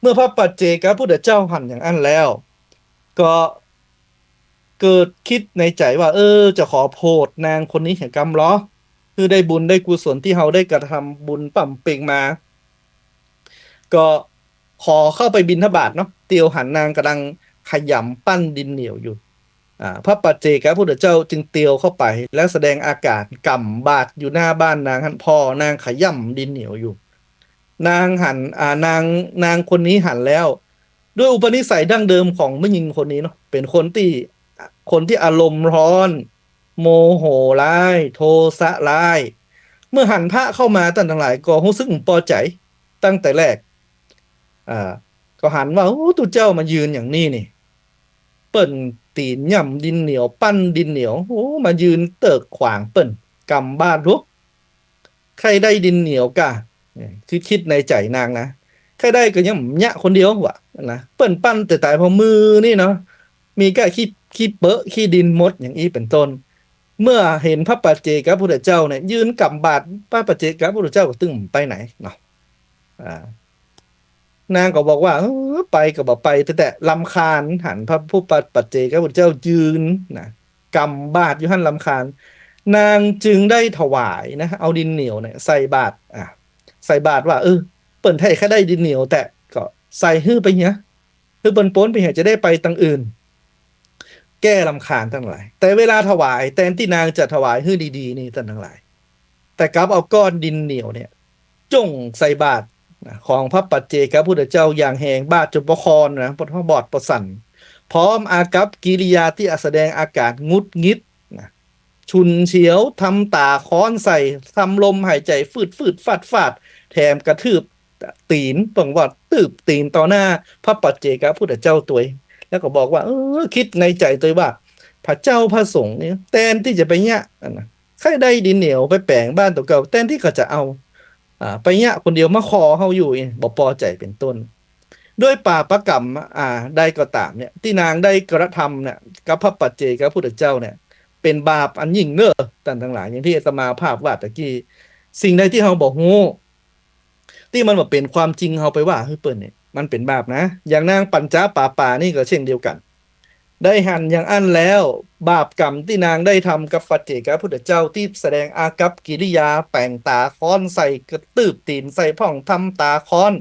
เมื่อพระปัจเจกพุทธเจ้าหันอย่างอั้นแล้ว ก็เกิดกึ๊ดในใจ๋ว่า เออ จะขอโผดนางคนนี้เหียกำลอ คือได้บุญได้กุศลตี้เฮาได้กระทำบุญบำเพ็ญมา ก็ขอเข้าไปบิณฑบาตเนาะ เตียวหันนางก่ำลังขยำปั้นดินเหนียวอยู่ อ่า พระปัจเจกพุทธเจ้าจึงเตียวเข้าไป แล้วแสดงอาก๋านก๋ำบาตรอยู่หน้าบ้านนางหั้น ผ่อนางขยำดินเหนียวอยู่ นางหัน อ่า นาง นางคนนี้หันแล้ว ด้วยอุปนิสัยดั้งเดิมของแม่ญิงคนนี้เนาะ เป๋นคนตี้ คนตี้อารมณ์ร้อน โมโหร้าย โทสะร้าย เมื่อหันพระเข้ามาต้านตังหลายก็ฮู้สึกบ่ปอใจ๋ตั้งแต่แรก อ่า ก็หันว่า โอ้ ตุ๊เจ้ามายืนอย่างนี้นี่ เปิ้นตี๋นหย่ำดินเหนียว ปั้นดินเหนียว โอ้ มายืนเติกขวางเปิ้น ก๋ำบาตรลุก ใค่ได้ดินเหนียวก่า เนี่ย คือคิดในใจ๋นางนะ ใค่ได้ก็ยังเยียะคนเดียววะนะ เปิ้นปั้นแต่ต๋ายผ่อมือนี่เนาะ มีก้าขี้ ขี้เปอะขี้ดินหมด อย่างอี้เป๋นต้น เมื่อหันพระปัจเจกพุทธเจ้าเนี่ย ยืนก๋ำบาตร พระปัจเจกพุทธเจ้าก็ตึงไปไหนเนาะ อ่า นางก็บอกว่า เออ ไปก็บ่ไป แต่ แต่รำคาญ หันพระผู้ปัจเจกพุทธเจ้ายืนนะ ก๋ำบาตรอยู่หั้นรำคาญ นางจึงได้ถวายนะ เอาดินเหนียวเนี่ยใส่บาตร อ่ะ ใส่บาตรว่า เออ เปิ้นใค่ได้ดินเหนียว แต่ก็ใส่หื้อไปเหีย หื้อเปิ้นป๊นไปเหีย จะได้ไปตังอื่น แก้รำคาญตังหลาย แต่เวลาถวาย แตนตี้นางจะถวายหื้อดีๆ นี่ต้านตังหลาย แต่กลับเอาก้อนดินเหนียวเนี่ย จ้วงใส่บาตรนะ ของพระปัจเจกพุทธเจ้าอย่างแฮง บาตรจ๋นบ่คอนนะ บ่บอดบ่สั่น พร้อมอากัปกิริยาตี้แสดงอาก๋านหงุดหงิดนะ ฉุนเฉียว ทำต๋าค้อนใส่ ทำลมหายใจ๋ฟืดๆ ฟาดๆ แถมกระทืบตี๋น เปิ้นว่าตืบตี๋นต่อหน้าพระปัจเจกพุทธเจ้าตวย แล้วก็บอกว่า เออ คิดในใจ๋ตวยว่า พระเจ้าพระสงฆ์เนี่ย แตนตี้จะไปเยียะนะ ใค่ได้ดินเหนียวไปแป๋งบ้านตั๋วเก่า แตนตี้ก็จะเอา อ่า ไปเยียะคนเดียว มาขอเฮาอยู่นี่ บ่ปอใจ๋เป๋นต้น ด้วยปาปกรรม อ่า ใดก็ต๋ามเนี่ย ตี้นางได้กระทำเนี่ย กับพระปัจเจกพุทธเจ้าเนี่ย เป๋นบาปอันยิ่งเน้อ ต้านตังหลาย อย่างตี้อาตมาภาพว่าตะกี้ สิ่งใดตี้เฮาบ่ฮู้ ตี้มันบ่เป๋นความจริง เฮาไปว่าหื้อเปิ้นนี่ มันเป๋นบาปนะ อย่างนางปัญจปาปานี่ก็เช่นเดียวกั๋น ได้หันอย่างอั้นแล้ว บาปกรรมตี้นางได้ทำกับปัจเจกพุทธเจ้า ตี้แสดงอากัปกิริยาแป๋งต๋าค้อนใส่ กระทืบตี๋นใส่พ่อง ทำต๋าค้อน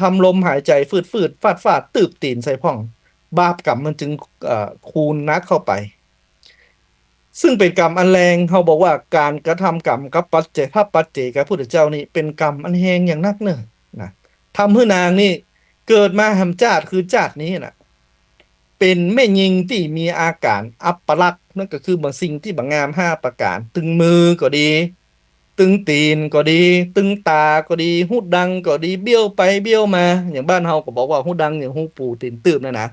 ทำลมหายใจ๋ฟืดๆ ฟาดๆ ตืบตี๋นใส่พ่อง บาปกรรมมันจึง เอ่อ คูณนักเข้าไป ซึ่งเป๋นกรรมอันแฮง เฮาบอกว่าก๋านกระทำกรรมกับปัจเจก พระปัจเจกพุทธเจ้านี่เป๋นกรรมอันแฮงอย่างนักเน้อนะ ทำหื้อนางนี่เกิดมาแหมจาติคือจาตินี้น่ะ เป๋นแม่ญิงตี้มีอาก๋านอัปลักษณ์ นั่นก็คือบางสิ่งตี้บ่งามห้าประก๋าน ตึงมือก็ดี ตึงตี๋นก็ดี ตึงต๋าก็ดี ฮู้ดังก็ดี เบี้ยวไปเบี้ยวมา อย่างบ้านเฮาก็บอกว่าฮู้ดังอย่างฮู้ปู๋ตี๋นตืบนั่นนะ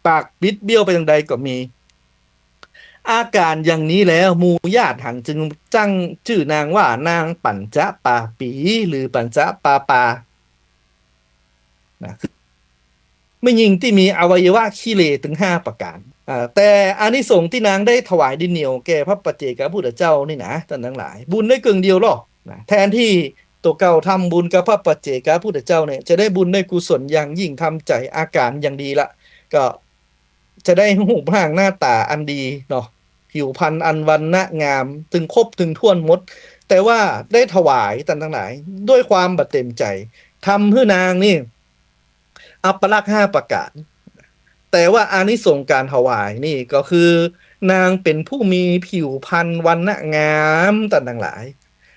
ปากบิดเบี้ยวไปตางใดก็มี อาก๋านอย่างนี้แล้ว หมู่ญาติหันจึงจั้งจื้อนางว่านางปัญจปาปี หรือปัญจปาปา นะ แม่ญิงตี้มีอวัยวะขี้เหร่ตึงห้าประก๋าน อ่า แต่อานิสงส์ตี้นางได้ถวายดินเหนียวแก่พระปัจเจกพุทธเจ้านี่นะ ต้านตังหลาย บุญได้เกิ่งเดียวลอ นะ แทนตี้ตั๋วเก่าทำบุญกับพระปัจเจกพุทธเจ้าเนี่ย จะได้บุญได้กุศลอย่างยิ่ง ทำใจ๋อาก๋านอย่างดีละ ก็จะได้รูปร่างหน้าต๋าอันดีเนาะ ผิวพรรณอันวรรณะงาม ตึงครบตึงถ้วนหมด แต่ว่าได้ถวาย ต้านตังหลาย ด้วยความบ่เต๋มใจ๋ ทำหื้อนางนี่ อัปลักษณ์ห้าประก๋าน แต่ว่าอานิสงส์ก๋านถวายนี่ก็คือ นางเป๋นผู้มีผิวพรรณวรรณะงาม ต้านตังหลาย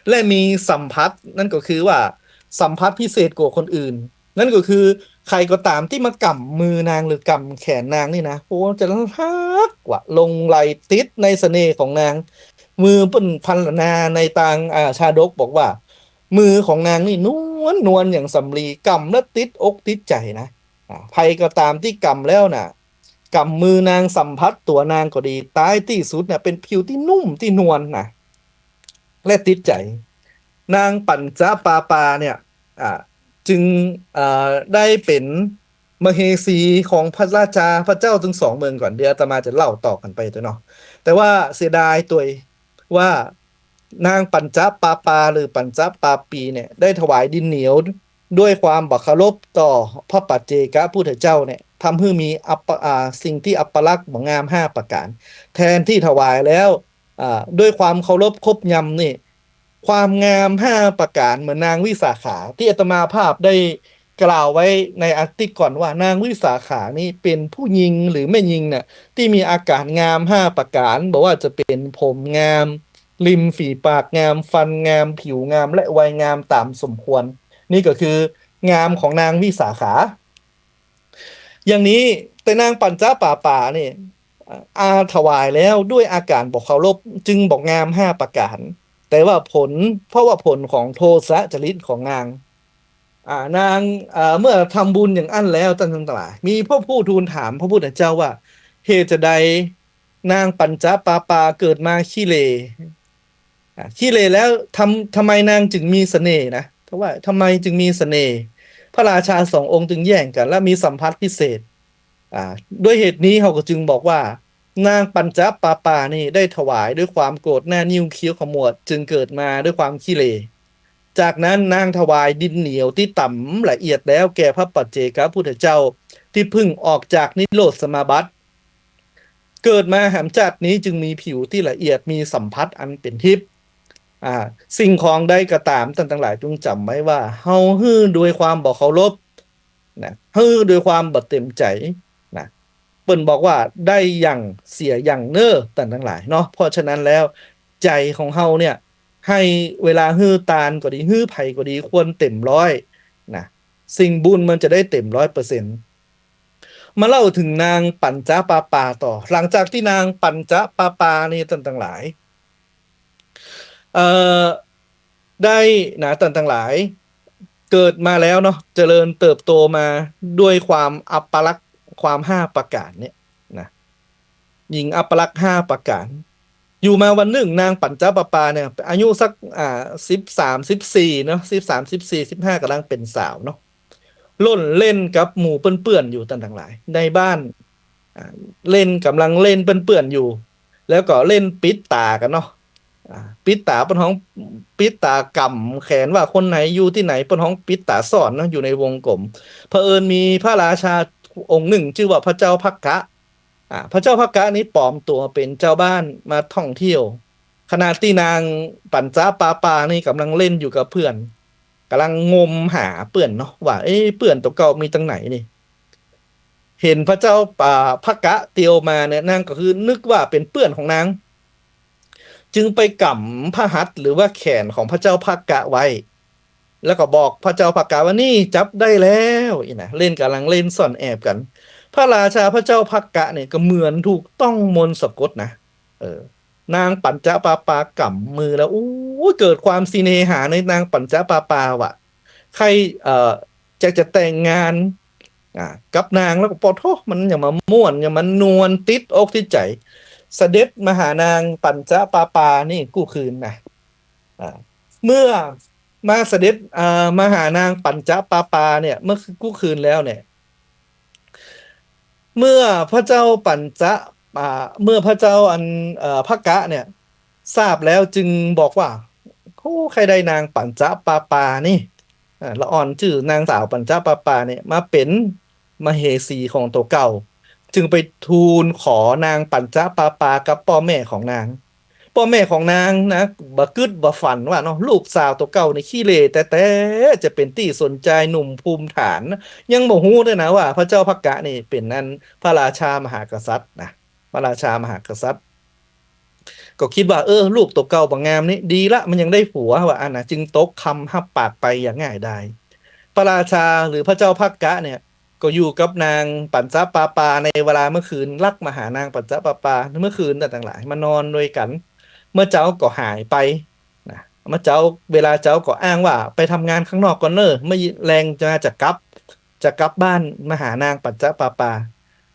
และมีสัมผัส นั่นก็คือว่าสัมผัสพิเศษกว่าคนอื่น นั่นก็คือใผก็ต๋ามตี้มาก๋ำมือนางหรือก๋ำแขนนางนี่นะ โอ้ จะฮักว่ะ หลงใหลติดในเสน่ห์ของนาง เหมือนเปิ้นพรรณนาในตาง อ่า ชาดกบอกว่า มือของนางนี่นวลนวลอย่างสำลี ก๋ำแล้วติดอกติดใจ๋นะ อ่า ใผก็ต๋ามตี้ก๋ำแล้วน่ะ ก๋ำมือนางสัมผัสตั๋วนางก็ดี ต๊ายตี้สุดเนี่ยเป๋นผิวตี้นุ่มตี้นวลนะ และติดใจ๋ นางปัญจปาปาเนี่ย อ่า จึง เอ่อ ได้เป๋นมเหสีของพระราชาพระเจ้าตึงสองเมืองก่อน เดี๋ยวอาตมาจะเล่าต่อกั๋นไปตั๊วเนาะ แต่ว่าเสียดายตวยว่านางปัญจปาปาหรือปัญจปาปีเนี่ย ได้ถวายดินเหนียวด้วยความบ่เคารพต่อพระปัจเจกพุทธเจ้าเนี่ย ทำหื้อมีอัป อ่า สิ่งตี้อัปลักษณ์บ่งามห้าประก๋าน แทนตี้ถวายแล้ว อ่า ด้วยความเคารพครบยำนี่ ความงามห้าประก๋านเหมือนนางวิสาขา ตี้อาตมาภาพได้กล่าวไว้ในอาทิตย์ก่อนว่า นางวิสาขานี่เป๋นผู้ญิงหรือแม่ญิงน่ะ ตี้มีอาก๋านงามห้าประก๋าน บ่ว่าจะเป๋นผมงาม ริมฝีปากงาม ฟันงาม ผิวงาม และวัยงามต๋ามสมควร นี่ก็คืองามของนางวิสาขา อย่างนี้ แต่นางปัญจปาปานี่ อ่า ถวายแล้วด้วยอาก๋านบ่เคารพ จึงบ่งามห้าประก๋าน แต่ว่าผล เพราะว่าผลของโทสะจริตของนาง อ่า นาง อ่า เมื่อทำบุญอย่างอั้นแล้ว ต้านตังหลาย มีพระผู้ทูลถามพระพุทธเจ้าว่า เหตุจะใดนางปัญจปาปาเกิดมาขี้เหร่ อ่า ขี้เหร่แล้วทำ ทำไมนางจึงมีเสน่ห์นะ เพราะว่าทำไมจึงมีเสน่ห์ พระราชาสององค์จึงแย่งกั๋น และมีสัมผัสพิเศษ อ่า ด้วยเหตุนี้เฮาก็จึงบอกว่า นางปัญจปาปานี่ได้ถวายด้วยความโกรธหน้านิ้วคิ้วขมวด จึงเกิดมาด้วยความขี้เหร่ จากนั้นนางถวายดินเหนียวตี้ต๋ำละเอียดแล้วแก่พระปัจเจกพุทธเจ้า ตี้เพิ่งออกจากนิโรธสมาบัติ เกิดมาหนชาตินี้จึงมีผิวตี้ละเอียด มีสัมผัสอันเป๋นทิพย์ อ่า สิ่งของใดก็ต๋าม ต้านตังหลายจงจ๋ำไว้ว่า เฮาหื้อโดยความบ่เคารพ นะ หื้อโดยความบ่เต๋มใจ๋ นะ เปิ้นบอกว่าได้หยั่งเสียหยั่งเน้อ ต้านตังหลายเนาะ เพราะฉะนั้นแล้ว ใจ๋ของเฮาเนี่ย หื้อเวลาหื้อตานก็ดี หื้อใผก็ดี ควรเต๋มร้อย นะ สิ่งบุญมันจะได้เต๋มร้อยเปอร์เซ็นต์ มาเล่าเถิงนางปัญจปาปาต่อ หลังจากตี้นางปัญจปาปานี่ ต้านตังหลาย เอ่อ ได้นะ ต้านตังหลาย เกิดมาแล้วเนาะ เจริญเติบโตมาด้วยความอัปลักษณ์ ความห้าประก๋านเนี่ยนะ ญิงอัปลักษณ์ห้าประก๋าน อยู่มาวันนึ่ง นางปัญจปาปาเนี่ย อายุสัก อ่า สิบสาม สิบสี่เนาะ สิบสาม สิบสี่ สิบห้า ก่ำลังเป๋นสาวเนาะ ล่นเล่นกับหมู่เปื้อนๆ อยู่ ต้านตังหลาย ในบ้าน อ่า เล่น ก่ำลังเล่นเปื้อนๆ อยู่ แล้วก็เล่นปิดต๋ากั๋นเนาะ อ่า ปิดต๋า เปิ้นฮ้องปิดต๋า ก๋ำแขนว่าคนไหนอยู่ตี้ไหน เปิ้นฮ้องปิดต๋าซ่อนเนาะ อยู่ในวงกลม เผอิญมีพระราชาองค์นึ่งจื้อว่าพระเจ้าภักกะ อ่า พระเจ้าภักกะนี้ปลอมตั๋วเป๋นจาวบ้านมาท่องเที่ยว ขณะตี้นางปัญจปาปานี่ก่ำลังเล่นอยู่กับเปื้อน ก่ำลังงมหาเปื้อนเนาะ ว่า เอ๊ะ เปื้อนตั๋วเก่ามีตังไหนนี่ เห็นพระเจ้า อ่า ภักกะเตียวมาเนี่ย นางก็คือนึกว่าเป๋นเปื้อนของนาง จึงไปก๋ำพระหัตถ์หรือว่าแขนของพระเจ้าภักกะไว้ แล้วก็บอกพระเจ้าภักกะว่า นี่จับได้แล้ว อี้นะ เล่น ก่ำลังเล่นซ่อนแอบกั๋น พระราชาพระเจ้าภักกะเนี่ยก็เหมือนถูกต้องมนต์สะกดนะ เออ นางปัญจปาปาก๋ำมือแล้ว อู้ เกิดความเสน่หาในนางปัญจปาปาว่ะ ใค่ เอ่อ อยากจะแต่งงาน อ่า กับนางแล้วก็ปะโธ่ มันหยังมาม่วน หยังมานวลติดอกติดใจ๋ เสด็จมาหานางปัญจปาปานี่กู้คืนนะ อ่า เมื่อมาเสด็จ อ่า มาหานางปัญจปาปาเนี่ย เมื่อกู้คืนแล้วเนี่ย เมื่อพระเจ้าปัญจ อ่า เมื่อพระเจ้าอัน เอ่อ ภกกะเนี่ย ทราบแล้วจึงบอกว่า โอ้ ใค่ได้นางปัญจปาปานี่ อ่า ละอ่อนจื้อนางสาวปัญจปาปาเนี่ย มาเป๋นมเหสีของตั๋วเก่า จึงไปทูลขอนางปัญจปาปากับป้อแม่ของนาง ป้อแม่ของนางนะ บ่กึ๊ดบ่ฝันว่าเนาะ ลูกสาวตั๋วเก่านี่ขี้เหร่แต๊ๆ จะเป๋นตี้สนใจ๋หนุ่มภูมิฐาน ยังบ่ฮู้ตวยนะว่าพระเจ้าภกกะนี่เป๋นอันพระราชามหากษัตริย์นะ พระราชามหากษัตริย์ ก็กึ๊ดว่า เออ ลูกตั๋วเก่าบ่งามนี่ดีละ มันยังได้ผัวว่าอั้นนะ จึงตกคำฮับปากไปอย่างง่ายดาย พระราชาหรือพระเจ้าภกกะเนี่ย ก็อยู่กับนางปัญจปาปาในเวลาเมื่อคืน ลักมาหานางปัญจปาปาเมื่อคืนตังหลาย มานอนตวยกั๋น เมื่อเจ๊าก็หายไปนะ เมื่อเจ๊า เวลาเจ๊าก็อ้างว่าไปทำงานข้างนอกก่อนเน่อ เมื่อแลงจะ จะกลับ จะกลับบ้านมาหานางปัญจปาปา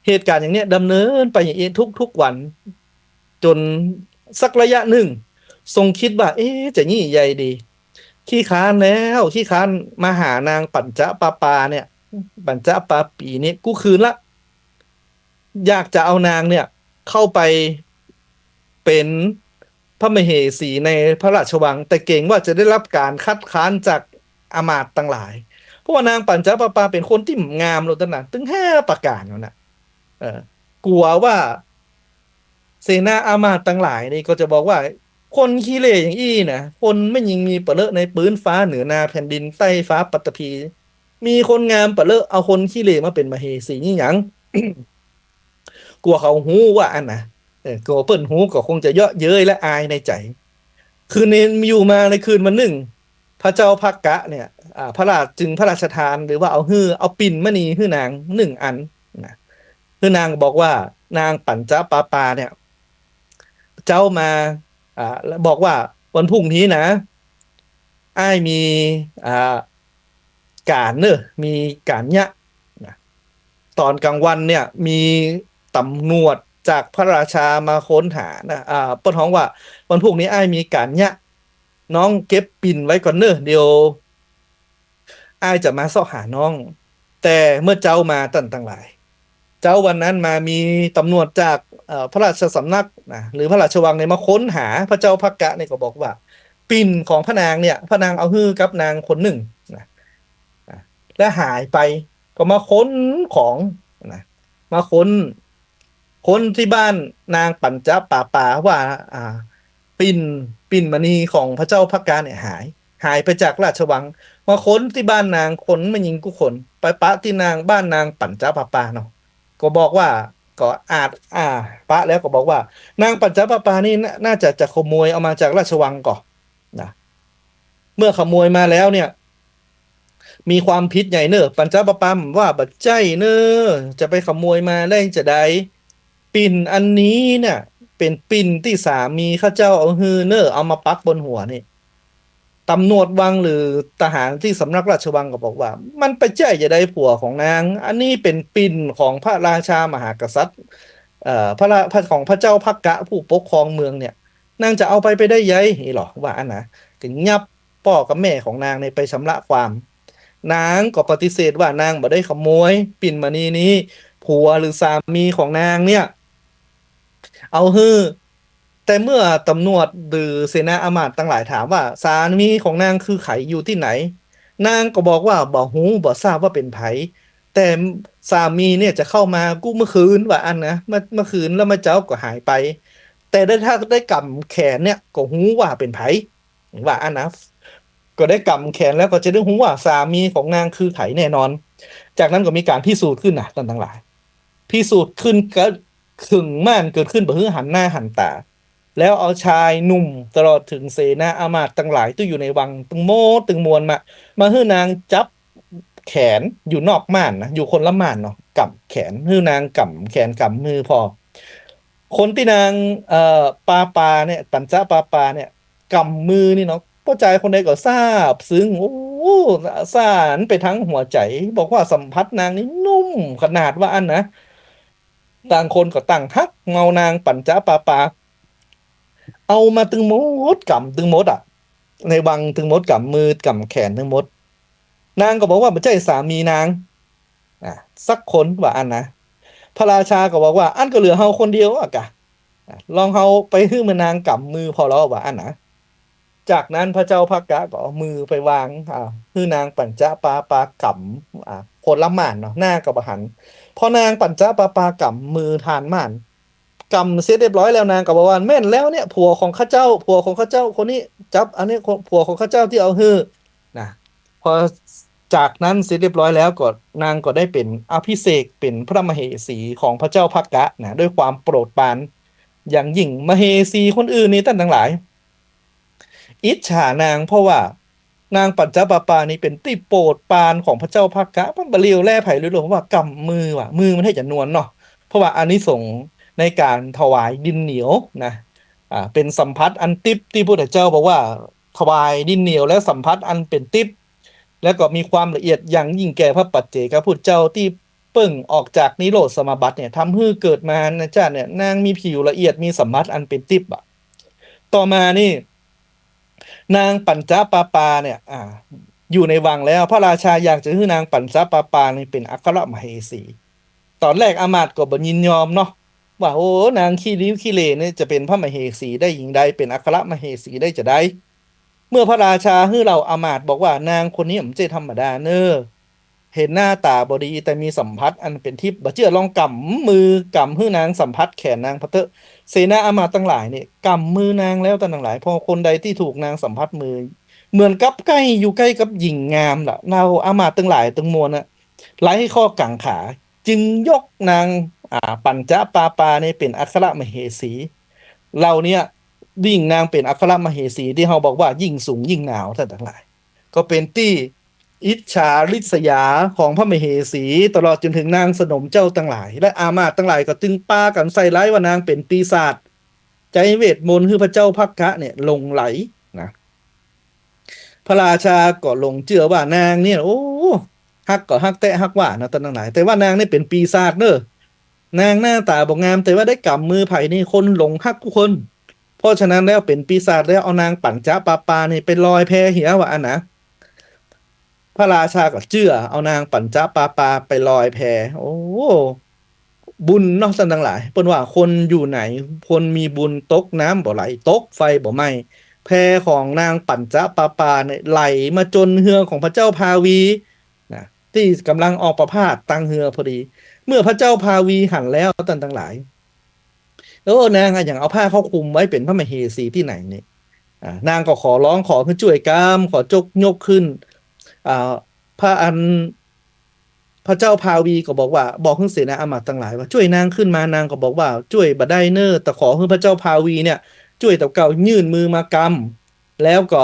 เหตุก๋ารณ์อย่างเนี้ยดำเนินไปอย่างนี้ทุกๆ วัน จ๋นสักระยะนึ่ง ทรงกึ๊ดว่า เอ๊ะ จะหนี้ใยดี ขี้คร้านแล้ว ขี้คร้านมาหานางปัญจปาปาเนี่ย ปัญจปาปีเนี่ยกู้คืนละ อยากจะเอานางเนี่ยเข้าไปเป๋นพระมเหสีในพระราชวัง แต่เกรงว่าจะได้รับก๋านคัดค้านจากอำมาตย์ตังหลาย เพราะว่านางปัญจปาปาเป๋นคนตี้งามโลดตังนั้น ตึงห้าประก๋านนั่นนะ เออ กั๋วว่า เสนาอำมาตย์ตังหลายนี่ก็จะบอกว่า คนขี้เหร่อย่างอี้นะ คนแม่ญิงมีปะเลอะในปื๊นฟ้าเหนือนาแผ่นดินใต้ฟ้าปัตตภี มีคนงามปะเลอะ เอาคนขี้เหร่มาเป๋นมเหสีนี่หยัง กั๋วเขาฮู้ว่าอั้นนะ เออ กั๋วเปิ้นฮู้ก็คงจะเยาะเย้ยและอายในใจ๋ คืนนี้อยู่มาในคืนวันนึ่ง พระเจ้าภกกะเนี่ย อ่า พระราช จึงพระราชทานหรือว่าเอาหื้อ เอาปิ่นมณีหื้อนางนึ่งอันนะ หื้อนางบอกว่า นางปัญจปาปาเนี่ย เจ๊ามา อ่า แล้วบอกว่าวันพรุ่งนี้นะ อ้ายมี อ่า ก๋านเน่อ มีก๋านเยียะนะ ต๋อนก๋างวันเนี่ยมีต๋ำรวจจากพระราชามาค้นหานะ อ่า เปิ้นฮ้องว่าวันพรุ่งนี้อ้ายมีก๋านเยียะ น้องเก็บปิ่นไว้ก่อนเน่อ เดี๋ยวอ้ายจะมาเซาะหาน้อง แต่เมื่อเจ๊ามาต้านตังหลาย เจ๊าวันนั้นมามีต๋ำรวจจาก เอ่อ พระราชสำนักนะ หรือพระราชวังเนี่ยมาค้นหาพระเจ้าภกกะเนี่ยก็บอกว่า ปิ่นของพระนางเนี่ย พระนางเอาหื้อกับนางคนนึ่งนะ นะ และหายไป ก็มาค้นของนะ มาค้น ค้นตี้บ้านนางปัญจปาปาว่า อ่า ปิ่น ปิ่นมณีของพระเจ้าภกกะเนี่ยหาย หายไปจากราชวัง มาค้นตี้บ้านนาง คนแม่ญิงกู้คน ไปปะตี้นาง บ้านนางปัญจปาปาเนาะ ก็บอกว่า ก็อาจ อ่า ปะแล้วก็บอกว่า นางปัญจปาปานี่น่า น่าจะ จะขโมยเอามาจากราชวังก่อนะ เมื่อขโมยมาแล้วเนี่ย มีความผิดใหญ่เน่อ ปัญจปาปาว่าบ่ใจ้เน่อ จะไปขโมยมาได้จาใด ปิ่นอันนี้เนี่ย เป๋นปิ่นตี้สามีข้าเจ้าเอาหื้อเน่อ เอามาปักบนหัวนี่ ต๋ำรวจวังหรือทหารตี้สำนักราชวังก็บอกว่า มันบ่ใจ้จาใดผัวของนาง อันนี้เป๋นปิ่นของพระราชามหากษัตริย์ เอ่อ พระรา พระ ของพระเจ้าภกกะผู้ปกครองเมืองเนี่ย นางจะเอาไปไปได้ใย นี่หรอ ว่าอั้นนะ ก็ยับป้อกับแม่ของนางเนี่ยไปชำระความ นางก็ปฏิเสธว่านางบ่ได้ขโมยปิ่นมณีนี้ ผัวหรือสามีของนางเนี่ย เอาหื้อ แต่เมื่อต๋ำรวจหรือเสนาอำมาตย์ตังหลายถามว่า สามีของนางคือใผ อยู่ตี้ไหน นางก็บอกว่าบ่ฮู้ บ่ทราบว่าเป๋นใผ แต่สามีเนี่ยจะเข้ามากู้เมื่อคืน ว่าอั้นนะ เมื่อ เมื่อคืนแล้วเมื่อเจ๊าก็หายไป แต่ได้ ถ้าได้ก๋ำแขนเนี่ยก็ฮู้ว่าเป๋นใผ ว่าอั้นนะ ก็ได้ก๋ำแขนแล้วก็จะได้ฮู้ว่าสามีของนางคือใผแน่นอน จากนั้นก็มีก๋านพิสูจน์ขึ้นนะ ต้านตังหลาย พิสูจน์ขึ้นก็ขึงม่านเกิดขึ้นบ่หื้อหันหน้าหันต๋า แล้วเอาชายหนุ่มตลอดเถิงเสนาอำมาตย์ตังหลายตี้อยู่ในวังตึงหมดตึงมวลมา มาหื้อนางจับแขนอยู่นอกม่านนะ อยู่คนละม่านเนาะ ก๋ำแขน หื้อนางก๋ำแขนก๋ำมือผ่อ คนตี้นาง เอ่อ ปาปาเนี่ย ปัญจปาปาเนี่ย ก๋ำมือนี่เนาะ ป้อจายคนใดก็ซาบซึ้ง โอ้ สานไปตึงหัวใจ๋ บอกว่าสัมผัสนางนี่นุ่มขนาดว่าอั้นนะ ต่างคนก็ต่างฮักเงานางปัญจปาปา เอามาตึงหมด ก๋ำตึงหมดอะ ในวังตึงหมด ก๋ำมือก๋ำแขนตึงหมด นางก็บอกว่าบ่ใจ้สามีนาง อ่ะ สักคนว่าอั้นนะ พระราชาก็บอกว่า อั้นก็เหลือเฮาคนเดียวอะกะ อ่ะ ลองเฮาไปหื้อมานางก๋ำมือผ่อลอว่าอั้นนะ จากนั้นพระเจ้าพักกะก็เอามือไปวาง อ่า หื้อนางปัญจปาปาก๋ำ อ่า คนละม่านเนาะ หน้าก็บ่หัน พอนางปัญจปาปาก๋ำมือต้านม่าน ก๋ำเสร็จเรียบร้อยแล้ว นางก็บอกว่า แม่นแล้วเนี่ย ผัวของข้าเจ้า ผัวของข้าเจ้าคนนี้ จับอันนี้ ผัวของข้าเจ้าตี้เอาหื้อ นะ พอจากนั้นเสร็จเรียบร้อยแล้วก็ นางก็ได้เป๋นอภิเษกเป๋นพระมเหสีของพระเจ้าพักกะนะ ด้วยความโปรดปรานอย่างยิ่ง มเหสีคนอื่นนี่ต้านตังหลาย อิจฉานาง เพราะว่านางปัญจปาปานี่เป๋นตี้โปรดปรานของพระเจ้าพักกะ มันบ่เหลียวแลใผเลย เพราะว่าก๋ำมือว่ะ มือมันเห็นจะนวลเนาะ เพราะว่าอานิสงส์ในก๋านถวายดินเหนียวนะ อ่า เป๋นสัมผัสอันติ๊บ ตี้พุทธเจ้าบอกว่าถวายดินเหนียวและสัมผัสอันเป๋นติ๊บ แล้วก็มีความละเอียดอย่างยิ่งแก่พระปัจเจกพุทธเจ้าตี้เปิ้งออกจากนิโรธสมาบัติเนี่ย ทำหื้อเกิดมาในชาติเนี่ย นางมีผิวละเอียด มีสัมผัสอันเป๋นติ๊บอะ ต่อมานี่ นางปัญจปาปาเนี่ย อ่า อยู่ในวังแล้ว พระราชาอยากจะหื้อนางปัญจปาปานี่เป๋นอัครมเหสี ต๋อนแรกอามาตย์ก็บ่ยินยอมเนาะ ว่า โอ้ นางขี้ริ้วขี้เหร่เนี่ยจะเป๋นพระมเหสีได้หยังใด เป๋นอัครมเหสีได้จาใด เมื่อพระราชาหื้อเหล่าอามาตย์บอกว่า นางคนนี้บ่ใจ้ธรรมดาเน่อ เห็นหน้าต๋าบ่ดี แต่มีสัมผัสอันเป๋นทิพย์ บ่เจื้อลองก๋ำมือก๋ำหื้อนางสัมผัสแขนนางผ่อเต๊อะ เสนาอามาตย์ตังหลายเนี่ยก๋ำมือนางแล้วต้านตังหลาย เพราะคนใดตี้ถูกนางสัมผัสมือ เหมือนกับใก้อยู่ใก้กับหญิงงามละ เหล่าอามาตย์ตังหลายตังมวลน่ะ ไร้ข้อกังขา จึงยกนาง อ่า ปัญจปาปาเนี่ยเป๋นอัครมเหสี เหล่าเนี้ยยิ่งนางเป๋นอัครมเหสีตี้เฮาบอกว่ายิ่งสูงยิ่งหนาวต้านตังหลาย ก็เป๋นตี้อิจฉาริษยาของพระมเหสี ตลอดจ๋นเถิงนางสนมเจ้าตังหลาย และอามาตย์ตังหลายก็จึงปากั๋นใส่ร้ายว่านางเป๋นปีศาจ ใจ๊เวทมนต์หื้อพระเจ้าพักกะเนี่ยหลงใหลนะ พระราชาก็หลงเจื้อว่านางเนี่ย โอ้ ฮักก็ฮักแต๊ฮักว่านะต้านตังหลาย แต่ว่านางเนี่ยเป๋นปีศาจเน่อ นางหน้าต๋าบ่งาม แต่ว่าได้ก๋ำมือใผนี่คนหลงฮักกู้คน เพราะฉะนั้นแล้วเป๋นปีศาจแล้ว เอานางปัญจปาปานี่ไปลอยแพเหียว่าอั้นนะ พระราชาก็เจื้อ เอานางปัญจปาปาไปลอยแพ โอ้ บุญเนาะต้านตังหลาย เปิ้นว่าคนอยู่ไหน คนมีบุญ ตกน้ำบ่ไหล ตกไฟบ่ไหม้ แพของนางปัญจปาปาเนี่ยไหลมาจ๋นเฮือของพระเจ้าพาวีนะ ตี้ก่ำลังออกประพาสตังเฮือพอดี เมื่อพระเจ้าพาวีหันแล้วต้านตังหลาย โอ้ นางอะหยังเอาผ้าเข้าคลุมไว้ เป๋นพระมเหสีตี้ไหนนี่ อ่า นางก็ขอร้องขอหื้อจ้วยกำ ขอยก ยกขึ้น อ่า พระอัน พระเจ้าพาวีก็บอกว่า บอกหื้อเสนาอามาตย์ตังหลายว่าจ้วยนางขึ้นมา นางก็บอกว่าจ้วยบ่ได้เน่อ แต่ขอหื้อพระเจ้าพาวีเนี่ยจ้วยเต้าเก่ายื่นมือมากำ แล้วก็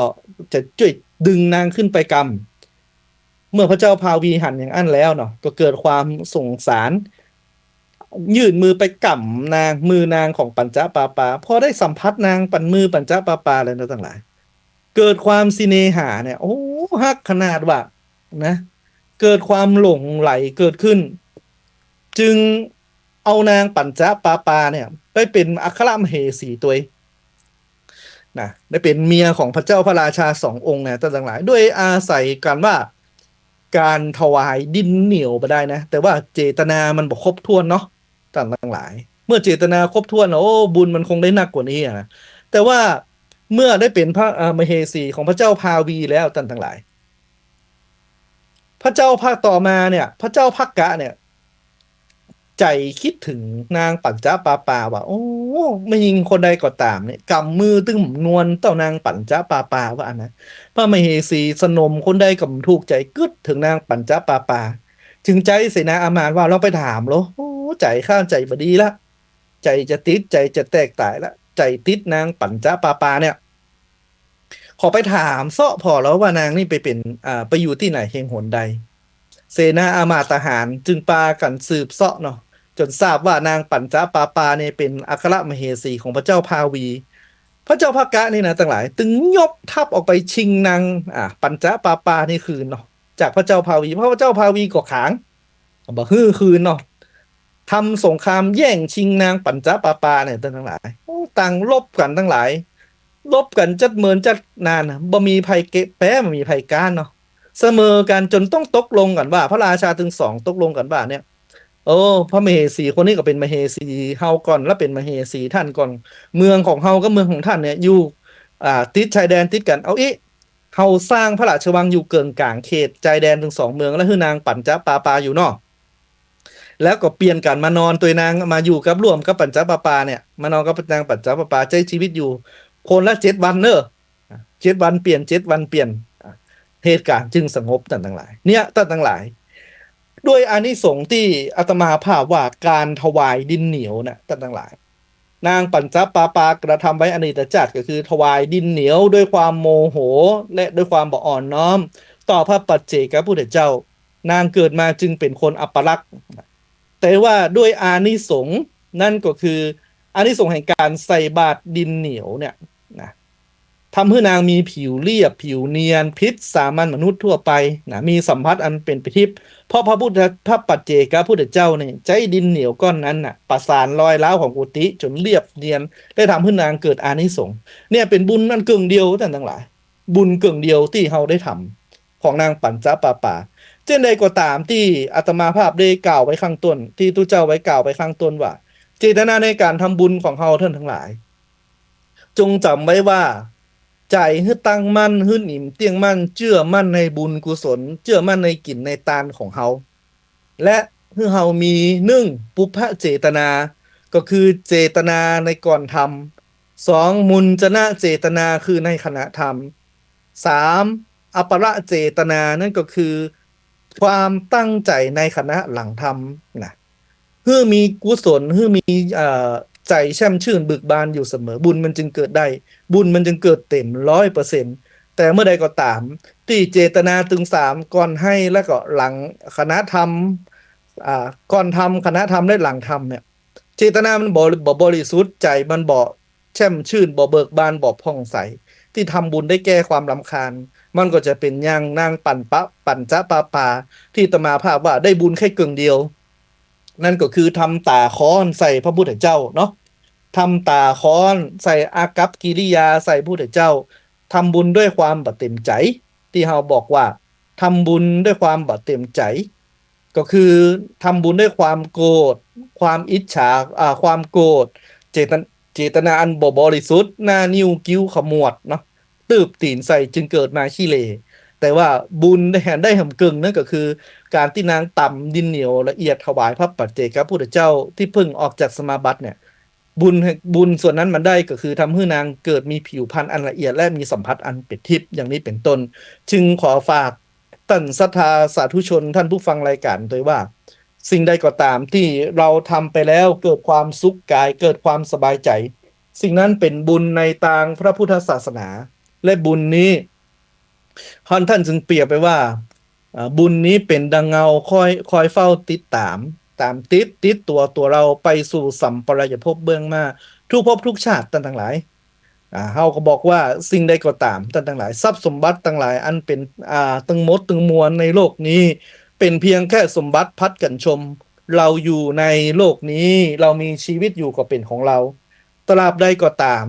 จะจ้วยดึงนางขึ้นไปกำ เมื่อพระเจ้าพาวีหันอย่างอั้นแล้วเนาะ ก็เกิดความสงสาร ยื่นมือไปกำนาง มือนางของปัญจปาปา พอได้สัมผัสนางปัญ มือปัญจปาปาแล้วนะตังหลาย เกิดความสิเนหาเนี่ย โอ้ ฮักขนาดว่านะ เกิดความหลงใหลเกิดขึ้น จึงเอานางปัญจปาปาเนี่ยไปเป๋นอัครมเหสีตวย นะ ได้เป๋นเมียของพระเจ้าพระราชาสององค์นะต้านตังหลาย ด้วยอาศัยกั๋นว่าก๋านถวายดินเหนียวบ่ได้นะ แต่ว่าเจตนามันบ่ครบถ้วนเนาะต้านตังหลาย เมื่อเจตนาครบถ้วนแล้ว โอ้ บุญมันคงได้นักกว่านี้อะนะ แต่ว่าเมื่อได้เป๋นพระ เอ่อ มเหสีของพระเจ้าพาวีแล้วต้านตังหลาย พระเจ้าพัก ต่อมาเนี่ย พระเจ้าพักกะเนี่ย ใจ๋กึ๊ดเถิงนางปัญจปาปาว่า โอ้ แม่ญิงคนใดก็ต๋ามเนี่ย กำมือตึงนวลเต้านางปัญจปาปาว่าอั้นนะ พระมเหสีสนมคนใดก็ถูกใจ๋กึ๊ดเถิงนางปัญจปาปา จึงใจ๊เสนาอามาตย์ว่า ลองไปถามโล โอ้ ใจ๋ข้าใจ๋บ่ดีละ ใจ๋จะติด ใจ๋จะแตกต๋ายละ ใจ๋ติดนางปัญจปาปาเนี่ย ขอไปถามเซาะผ่อลอว่านางนี่ไปเป๋น อ่า ไปอยู่ตี้ไหนแห่งหนใด เสนาอามาตย์ทหารจึงปากั๋นสืบเซาะเนาะ จ๋นทราบว่านางปัญจปาปาเนี่ยเป๋นอัครมเหสีของพระเจ้าพาวี พระเจ้าพากะนี่นะตังหลาย ตึงยกทัพออกไปชิงนาง อ่า ปัญจปาปานี่คืนเนาะ จากพระเจ้าพาวี เพราะพระเจ้าพาวีก็ขาง บ่หื้อคืนเนาะ ทำสงครามแย่งชิงนางปัญจปาปาเนี่ยตังหลาย โอ้ ต่างรบกั๋นตังหลาย รบกั๋นจั๊ดเมินจั๊ดนานนะ บ่มีใผเกะแป๊ บ่มีใผก๊านเนาะ เสมอกั๋นจ๋นต้องตกลงกั๋นว่า พระราชาตึงสองตกลงกั๋นว่าเนี่ย โอ้ พระมเหสีคนนี้ก็เป๋นมเหสีเฮาก่อน แล้วเป๋นมเหสีต้านก่อน เมืองของเฮากับเมืองของต้านเนี่ยอยู่ อ่า ติดชายแดนติดกั๋น เอาอี้ เฮาสร้างพระราชวังอยู่เกิ่งก๋างเขตชายแดนตึงสองเมือง แล้วหื้อนางปัญจปาปาอยู่เนาะ แล้วก็เปลี่ยนกั๋นมานอนตวยนาง มาอยู่กับร่วมกับปัญจปาปาเนี่ย มานอนกับนางปัญจปาปา ใจ๊จีวิตอยู่คนละเจ็ดวันเนาะ เจ็ดวันเปลี่ยน เจ็ดวันเปลี่ยน เหตุก๋ารณ์จึงสงบต้านตังหลาย เนี่ย ต้านตังหลาย ด้วยอานิสงส์ตี้อาตมาภาพว่าก๋านถวายดินเหนียวน่ะ ต้านตังหลาย นางปัญจปาปากระทำไว้อดีตชาติ ก็คือถวายดินเหนียวด้วยความโมโห และด้วยความบ่อ่อนน้อม ต่อพระปัจเจกพุทธเจ้า นางเกิดมาจึงเป๋นคนอัปลักษณ์ แต่ว่าด้วยอานิสงส์ นั่นก็คืออานิสงส์แห่งก๋านใส่บาตรดินเหนียวเนี่ยนะ ทำหื้อนางมีผิวเรียบ ผิวเนียน ผิดสามัญมนุษย์ทั่วไปนะ มีสัมผัสอันเป๋นไปทิพย์ เพราะพระพุทธ พระปัจเจกพุทธเจ้าเนี่ย ใจ๊ดินเหนียวก้อนนั้นน่ะ ประสานรอยร้าวของกุฏิจ๋นเรียบเนียน ได้ทำหื้อนางเกิดอานิสงส์ เนี่ยเป๋นบุญอันเกิ่งเดียวต้านตังหลาย บุญเกิ่งเดียวตี้เฮาได้ทำ ของนางปัญจปาปา เจ้นใดก็ต๋ามตี้อาตมาภาพได้กล่าวไว้ข้างต้น ตี้ตุ๊เจ้าไว้กล่าวไว้ข้างต้นว่า เจตนาในก๋านทำบุญของเฮาต้านตังหลาย จงจ๋ำไว้ว่า ใจ๋หื้อตั้งมั่น หื้อหนิมเตี้ยงมั่น เจื้อมั่นในบุญกุศล เจื้อมั่นในกิ๋นในตานของเฮา และหื้อเฮามี นึ่ง ปุพพเจตนา ก็คือเจตนาในก่อนทำ สอง มุญจนะเจตนา คือในขณะทำ สาม อัปปะเจตนา นั่นก็คือความตั้งใจ๋ในขณะหลังทำนะ หื้อมีกุศล หื้อมี เอ่อ ใจ๋แช่มชื่นเบิกบานอยู่เสมอ บุญมันจึงเกิดได้ บุญมันจึงเกิดเต๋มร้อยเปอร์เซ็นต์ แต่เมื่อใดก็ต๋าม ตี้เจตนาตึงสาม ก่อนให้และก็หลังขณะทำ อ่า ก่อนทำ ขณะทำ และหลังทำเนี่ย เจตนามันบ่ บ่บริสุทธิ์ ใจ๋มันบ่แช่มชื่น บ่เบิกบาน บ่ผ่องใส ตี้ทำบุญได้แก้ความรำคาญ มันก็จะเป๋นอย่างนางปัญปะ ปัญจปาปา ตี้อาตมาภาพว่าได้บุญแค่เกิ่งเดียว นั่นก็คือทำต๋าค้อนใส่พระพุทธเจ้าเนาะ ทำต๋าค้อนใส่ อากัปกิริยาใส่พระพุทธเจ้า ทำบุญด้วยความบ่เต๋มใจ๋ ตี้เฮาบอกว่า ทำบุญด้วยความบ่เต๋มใจ๋ ก็คือทำบุญด้วยความโกรธ ความอิจฉา อ่า ความโกรธ เจตน- เจตนาอันบ่บริสุทธิ์ หน้านิ้วคิ้วขมวดเนาะ ตืบตี๋นใส่จึงเกิดมาขี้เหร่ แต่ว่าบุญได้แหมได้แหมเกิ่ง นั่นก็คือก๋านตี้นางต๋ำดินเหนียวละเอียดถวายพระปัจเจกพุทธเจ้าตี้เพิ่งออกจากสมาบัติเนี่ย บุญ บุญส่วนนั้นมันได้ก็คือทำหื้อนางเกิดมีผิวพรรณอันละเอียด และมีสัมผัสอันเป๋นทิพย์ อย่างนี้เป๋นต้น จึงขอฝากต้านศรัทธาสาธุชน ต้านผู้ฟังรายก๋านตวยว่า สิ่งใดก็ต๋ามตี้เฮาทำไปแล้วเกิดความสุขกาย เกิดความสบายใจ๋ สิ่งนั้นเป๋นบุญในตางพระพุทธศาสนา และบุญนี้ ท่าน ท่านจึงเปรียบไปว่า อ่า บุญนี้เป๋นดังเงาคอย คอยเฝ้าติดต๋าม ต๋ามติด ติดตั๋ว ตั๋วเฮาไปสู่สัมปรายภพเบื้องหน้า ทุกภพทุกชาติ ต้านตังหลาย อ่า เฮาก็บอกว่าสิ่งใดก็ต๋าม ต้านตังหลาย ทรัพย์สมบัติตังหลายอันเป๋น อ่า ตึงหมดตึงมวลในโลกนี้ เป๋นเพียงแค่สมบัติผัดกั๋นชม เฮาอยู่ในโลกนี้ เฮามีจีวิตอยู่ก็เป๋นของเฮา ตราบใดก็ต๋าม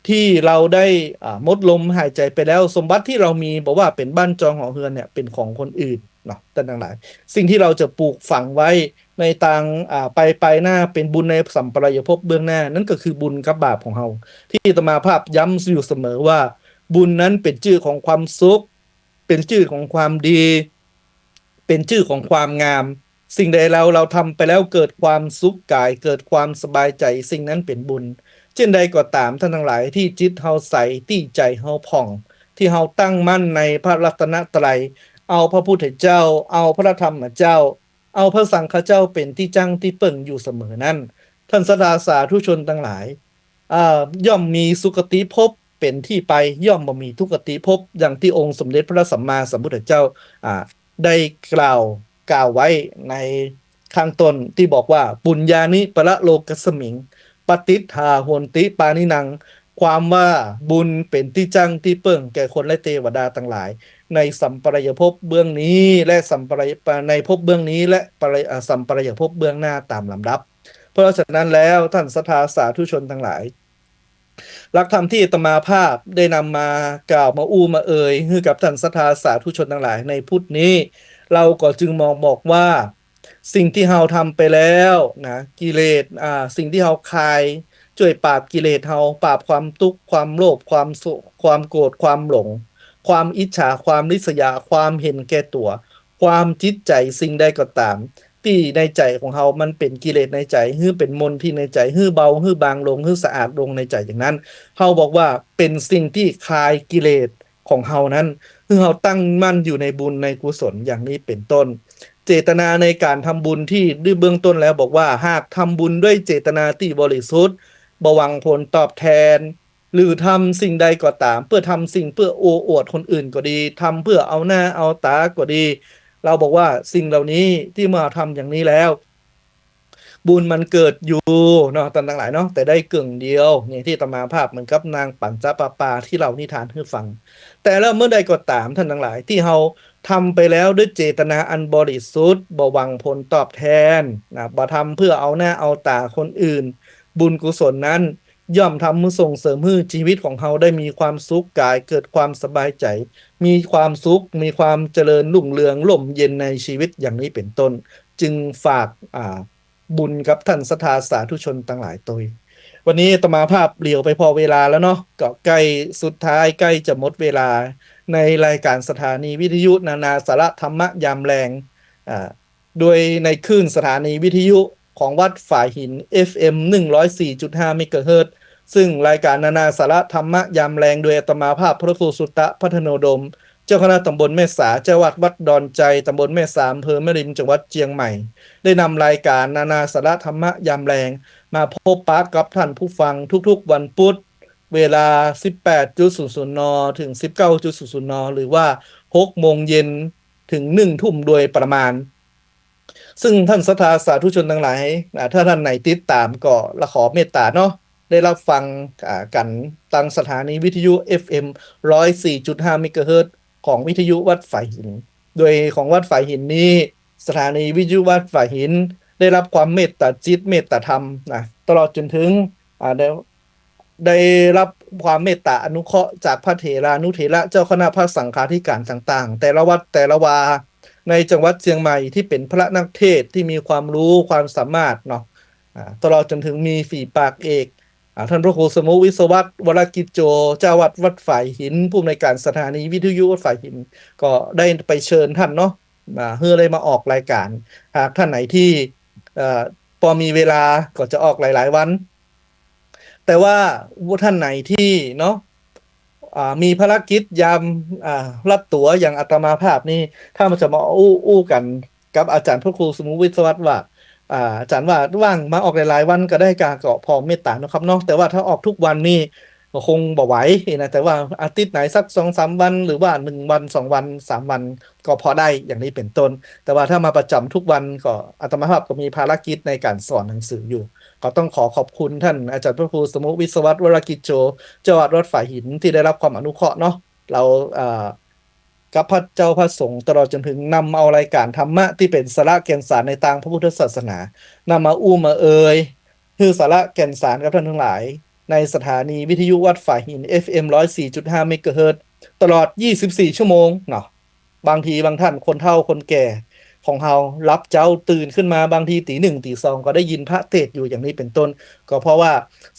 ตี้เฮาได้ อ่า หมดลมหายใจ๋ไปแล้ว สมบัติตี้เฮามี บ่ว่าเป๋นบ้านจองหอเฮือนเนี่ย เป๋นของคนอื่นเนาะ ต้านตังหลาย สิ่งตี้เฮาจะปลูกฝังไว้ในตาง อ่า ไป ไปหน้า เป๋นบุญในสัมปรายภพเบื้องหน้า นั่นก็คือบุญกับบาปของเฮา ตี้อาตมาภาพย้ำอยู่เสมอว่า บุญนั้นเป๋นจื้อของความสุข เป๋นจื้อของความดี เป๋นจื้อของความงาม สิ่งใดเฮา เฮาทำไปแล้วเกิดความสุขกาย เกิดความสบายใจ๋ สิ่งนั้นเป๋นบุญ เจ้นใดก็ต๋าม ต้านตังหลาย ตี้จิตเฮาใส ตี้ใจ๋เฮาผ่อง ตี้เฮาตั้งมั่นในพระรัตนตรัย เอาพระพุทธเจ้า เอาพระธรรมเจ้า เอาพระสังฆเจ้าเป๋นตี้จั้งตี้เปิ้งอยู่เสมอนั้น ต้านศรัทธาสาธุชนตังหลาย อ่า ย่อมมีสุคติภพเป๋นตี้ไป ย่อมบ่มีทุกขติภพ อย่างตี้องค์สมเด็จพระสัมมาสัมพุทธเจ้า อ่า ได้กล่าว กล่าวไว้ในข้างต้นตี้บอกว่า ปุญญานิปรโลกัสมิง ปะติฏฐาโหนติปาณินัง ความว่าบุญเป๋นตี้จั้งตี้เปิ้งแก่คนและเตวดาตังหลาย ในสัมปรายภพเบื้องนี้และสัมปราย ในภพเบื้องนี้และปราย อ่า สัมปรายภพเบื้องหน้าต๋ามลำดับ เพราะฉะนั้นแล้วท่านศรัทธาสาธุชนตังหลาย หลักธรรมตี้อาตมาภาพได้นำมากล่าวมาอู้มาเอ่ยหื้อกับท่านศรัทธาสาธุชนตังหลายในพุธนี้ เฮาก็จึงมองบอกว่า สิ่งตี้เฮาทำไปแล้วนะ กิเลส อ่า สิ่งตี้เฮาคาย จ้วยปราบกิเลสเฮา ปราบความตุ๊กข์ ความโลภ ความโศก ความโกรธ ความหลง ความอิจฉา ความริษยา ความเห็นแก่ตั๋ว ความจิตใจ๋สิ่งใดก็ต๋าม ตี้ในใจ๋ของเฮามันเป๋นกิเลสในใจ๋ หื้อเป๋นมลทินในใจ๋ หื้อเบา หื้อบางลง หื้อสะอาดลงในใจ๋อย่างนั้น เฮาบอกว่าเป๋นสิ่งตี้คายกิเลสของเฮานั้น หื้อเฮาตั้งมั่นอยู่ในบุญในกุศลอย่างนี้เป๋นต้น เจตนาในก๋านทำบุญตี้ด้วยเบื้องต้นแล้วบอกว่า หากทำบุญด้วยเจตนาตี้บริสุทธิ์ บ่หวังผลตอบแทน หรือทำสิ่งใดก็ต๋าม เปื้อทำสิ่งเปื้อโอ้อวดคนอื่นก็ดี ทำเปื้อเอาหน้าเอาต๋าก็ดี เฮาบอกว่าสิ่งเหล่านี้ตี้เมื่อเฮาทำอย่างนี้แล้ว บุญมันเกิดอยู่เนาะ ต้านตังหลายเนาะ แต่ได้เกิ่งเดียว นี่ตี้อาตมาภาพเหมือนกับนางปัญจประปาตี้เล่านิทานหื้อฟัง แต่แล้วเมื่อใดก็ต๋ามต้านตังหลาย ตี้เฮาทำไปแล้วด้วยเจตนาอันบริสุทธิ์ บ่หวังผลตอบแทนนะ บ่ทำเปื้อเอาหน้าเอาต๋าคนอื่น บุญกุศลนั้น ย่อมทำหื้อส่งเสริมหื้อจีวิตของเฮาได้มีความสุขก๋าย เกิดความสบายใจ๋ มีความสุข มีความเจริญรุ่งเรือง ร่มเย็นในจีวิตอย่างนี้เป๋นต้น จึงฝาก อ่า บุญกับท่านศรัทธาสาธุชนตังหลายตวย วันนี้อาตมาภาพเหลียวไปผ่อเวลาแล้วเนาะ ก็ใก้สุดท้าย ใก้จะหมดเวลาในรายก๋านสถานีวิทยุนานาสาระธรรมะยามแลง อ่า โดยในคลื่นสถานีวิทยุของวัดฝายหิน เอฟเอ็ม หนึ่งร้อยสี่จุดห้า เมกะเฮิรตซ์ ซึ่งรายก๋านนานาสาระธรรมะยามแลง โดยอาตมาภาพพระครูสุตตะ พัฒโนดม เจ้าคณะตำบลแม่สา เจ้าอาวาสวัดดอนไจ ตำบลแม่สา อำเภอแม่ริม จังหวัดเจียงใหม่ ได้นำรายก๋านนานาสาระธรรมะยามแลง มาพบปะกับท่านผู้ฟังทุกๆวันพุธ เวลา สิบแปดจุดศูนย์ศูนย์ น. ถึง สิบเก้าจุดศูนย์ศูนย์ น. หรือว่า หกโมงเย็น ถึง หนึ่งทุ่มโดยประมาณ ซึ่งท่านศรัทธาสาธุชนตังหลาย อ่า ถ้าท่านไหนติดต๋ามก็ละขอเมตต๋าเนาะ ได้ฮับฟัง อ่า กั๋นตางสถานีวิทยุ เอฟเอ็ม ร้อยสี่จุดห้า เมกะเฮิรตซ์ ของวิทยุวัดฝายหิน โดยของวัดฝายหินนี้ สถานีวิทยุวัดฝายหิน ได้ฮับความเมตต๋าจิตเมตต๋าธรรมนะ ตลอดจ๋นถึง อ่า ได้ ได้ฮับความเมตต๋าอนุเคราะห์จากพระเถรานุเถระ เจ้าคณะพระสังฆาธิการต่างๆ แต่ละวัดแต่ละวา ในจังหวัดเจียงใหม่ตี้เป๋นพระนักเทศน์ตี้มีความฮู้ความสามารถเนาะ อ่า ตลอดจ๋นถึงมีฝีปากเอก อ่า ท่านพระครูสมุวิศวัตร วรกิจโจ เจ้าอาวาสวัดฝายหิน ผู้อำนวยก๋านสถานีวิทยุวัดฝายหิน ก็ได้ไปเชิญท่านเนาะ อ่า หื้อได้มาออกรายก๋าน หากท่านไหนตี้ เอ่อ ปอมีเวลาก็จะออกหลายๆวัน แต่ว่าท่านไหนตี้เนาะ อ่า มีภารกิจยาม อ่า รัดตั๋วอย่างอาตมาภาพนี่ ถ้ามันจะมาอู้ อู้กั๋นกับอาจ๋ารย์พระครูสมุวิศวัตรว่า อ่า อาจ๋ารย์ว่าว่างมาออกหลายๆวันก็ได้ก่า ก็ผ่อเมตต๋าเนาะครับเนาะ แต่ว่าถ้าออกทุกวันนี่ก็คงบ่ไหวนะ แต่ว่าอาทิตย์ไหนสักสองสามวัน หรือว่าหนึ่งวัน สองวัน สามวัน ก็พอได้อย่างนี้เป๋นต้น แต่ว่าถ้ามาประจ๋ำทุกวันก็อาตมาภาพก็มีภารกิจในก๋านสอนหนังสืออยู่ ก็ต้องขอขอบคุณท่านอาจ๋ารย์พระครูสมุวิศวัตร วรกิจโจ เจ้าอาวาสวัดฝายหินตี้ได้ฮับความอนุเคราะห์เนาะ เฮา เอ่อ กับพระเจ้าพระสงฆ์ ตลอดจ๋นถึงนำเอารายก๋านธรรมะตี้เป๋นสาระแก่นสารในตางพระพุทธศาสนา นำมาอู้มาเอ่ย หื้อสาระแก่นสารกับท่านตังหลาย ในสถานีวิทยุวัดฝายหิน เอฟเอ็ม ร้อยสี่จุดห้า เมกะเฮิรตซ์ ตลอด ยี่สิบสี่ชั่วโมงเนาะ บางทีบางท่านคนเฒ่าคนแก่ของเฮาหลับเจ๊าตื่นขึ้นมาบางทีตี๋หนึ่งตี๋สองก็ได้ยินพระเทศน์อยู่อย่างนี้เป๋นต้น ก็เพราะว่า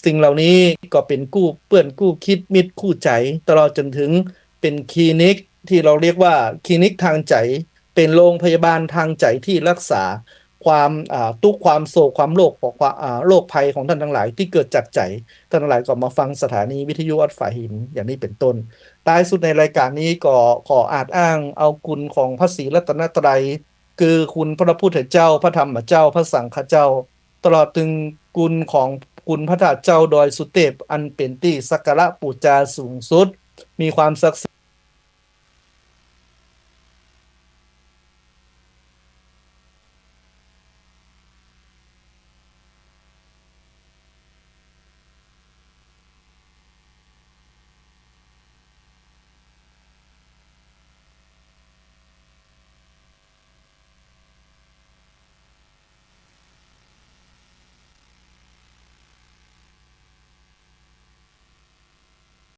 สิ่งเหล่านี้ก็เป๋นกู้เปื้อนกู้คิดมิตรคู่ใจ๋ ตลอดจ๋นถึงเป๋นคลินิกตี้เฮาเรียกว่าคลินิกตางใจ๋ เป๋นโรงพยาบาลตางใจ๋ตี้ฮักษาความ อ่า ตุ๊กข์ความโศกความโลภของความ อ่า โรคภัยของท่านตังหลายตี้เกิดจากใจ๋ ท่านตังหลายก็มาฟังสถานีวิทยุวัดฝายหินอย่างนี้เป๋นต้น ท้ายสุดในรายก๋านนี้ก็ขออาจอ้างเอาคุณของพระศรีรัตนตรัย คือคุณพระพุทธเจ้า พระธรรมเจ้า พระสังฆเจ้า ตลอดถึงคุณของคุณพระธาตุเจ้าดอยสุเทพ อันเป๋นตี้สักการะปู๋จาสูงสุด มีความศักดิ์สิทธิ์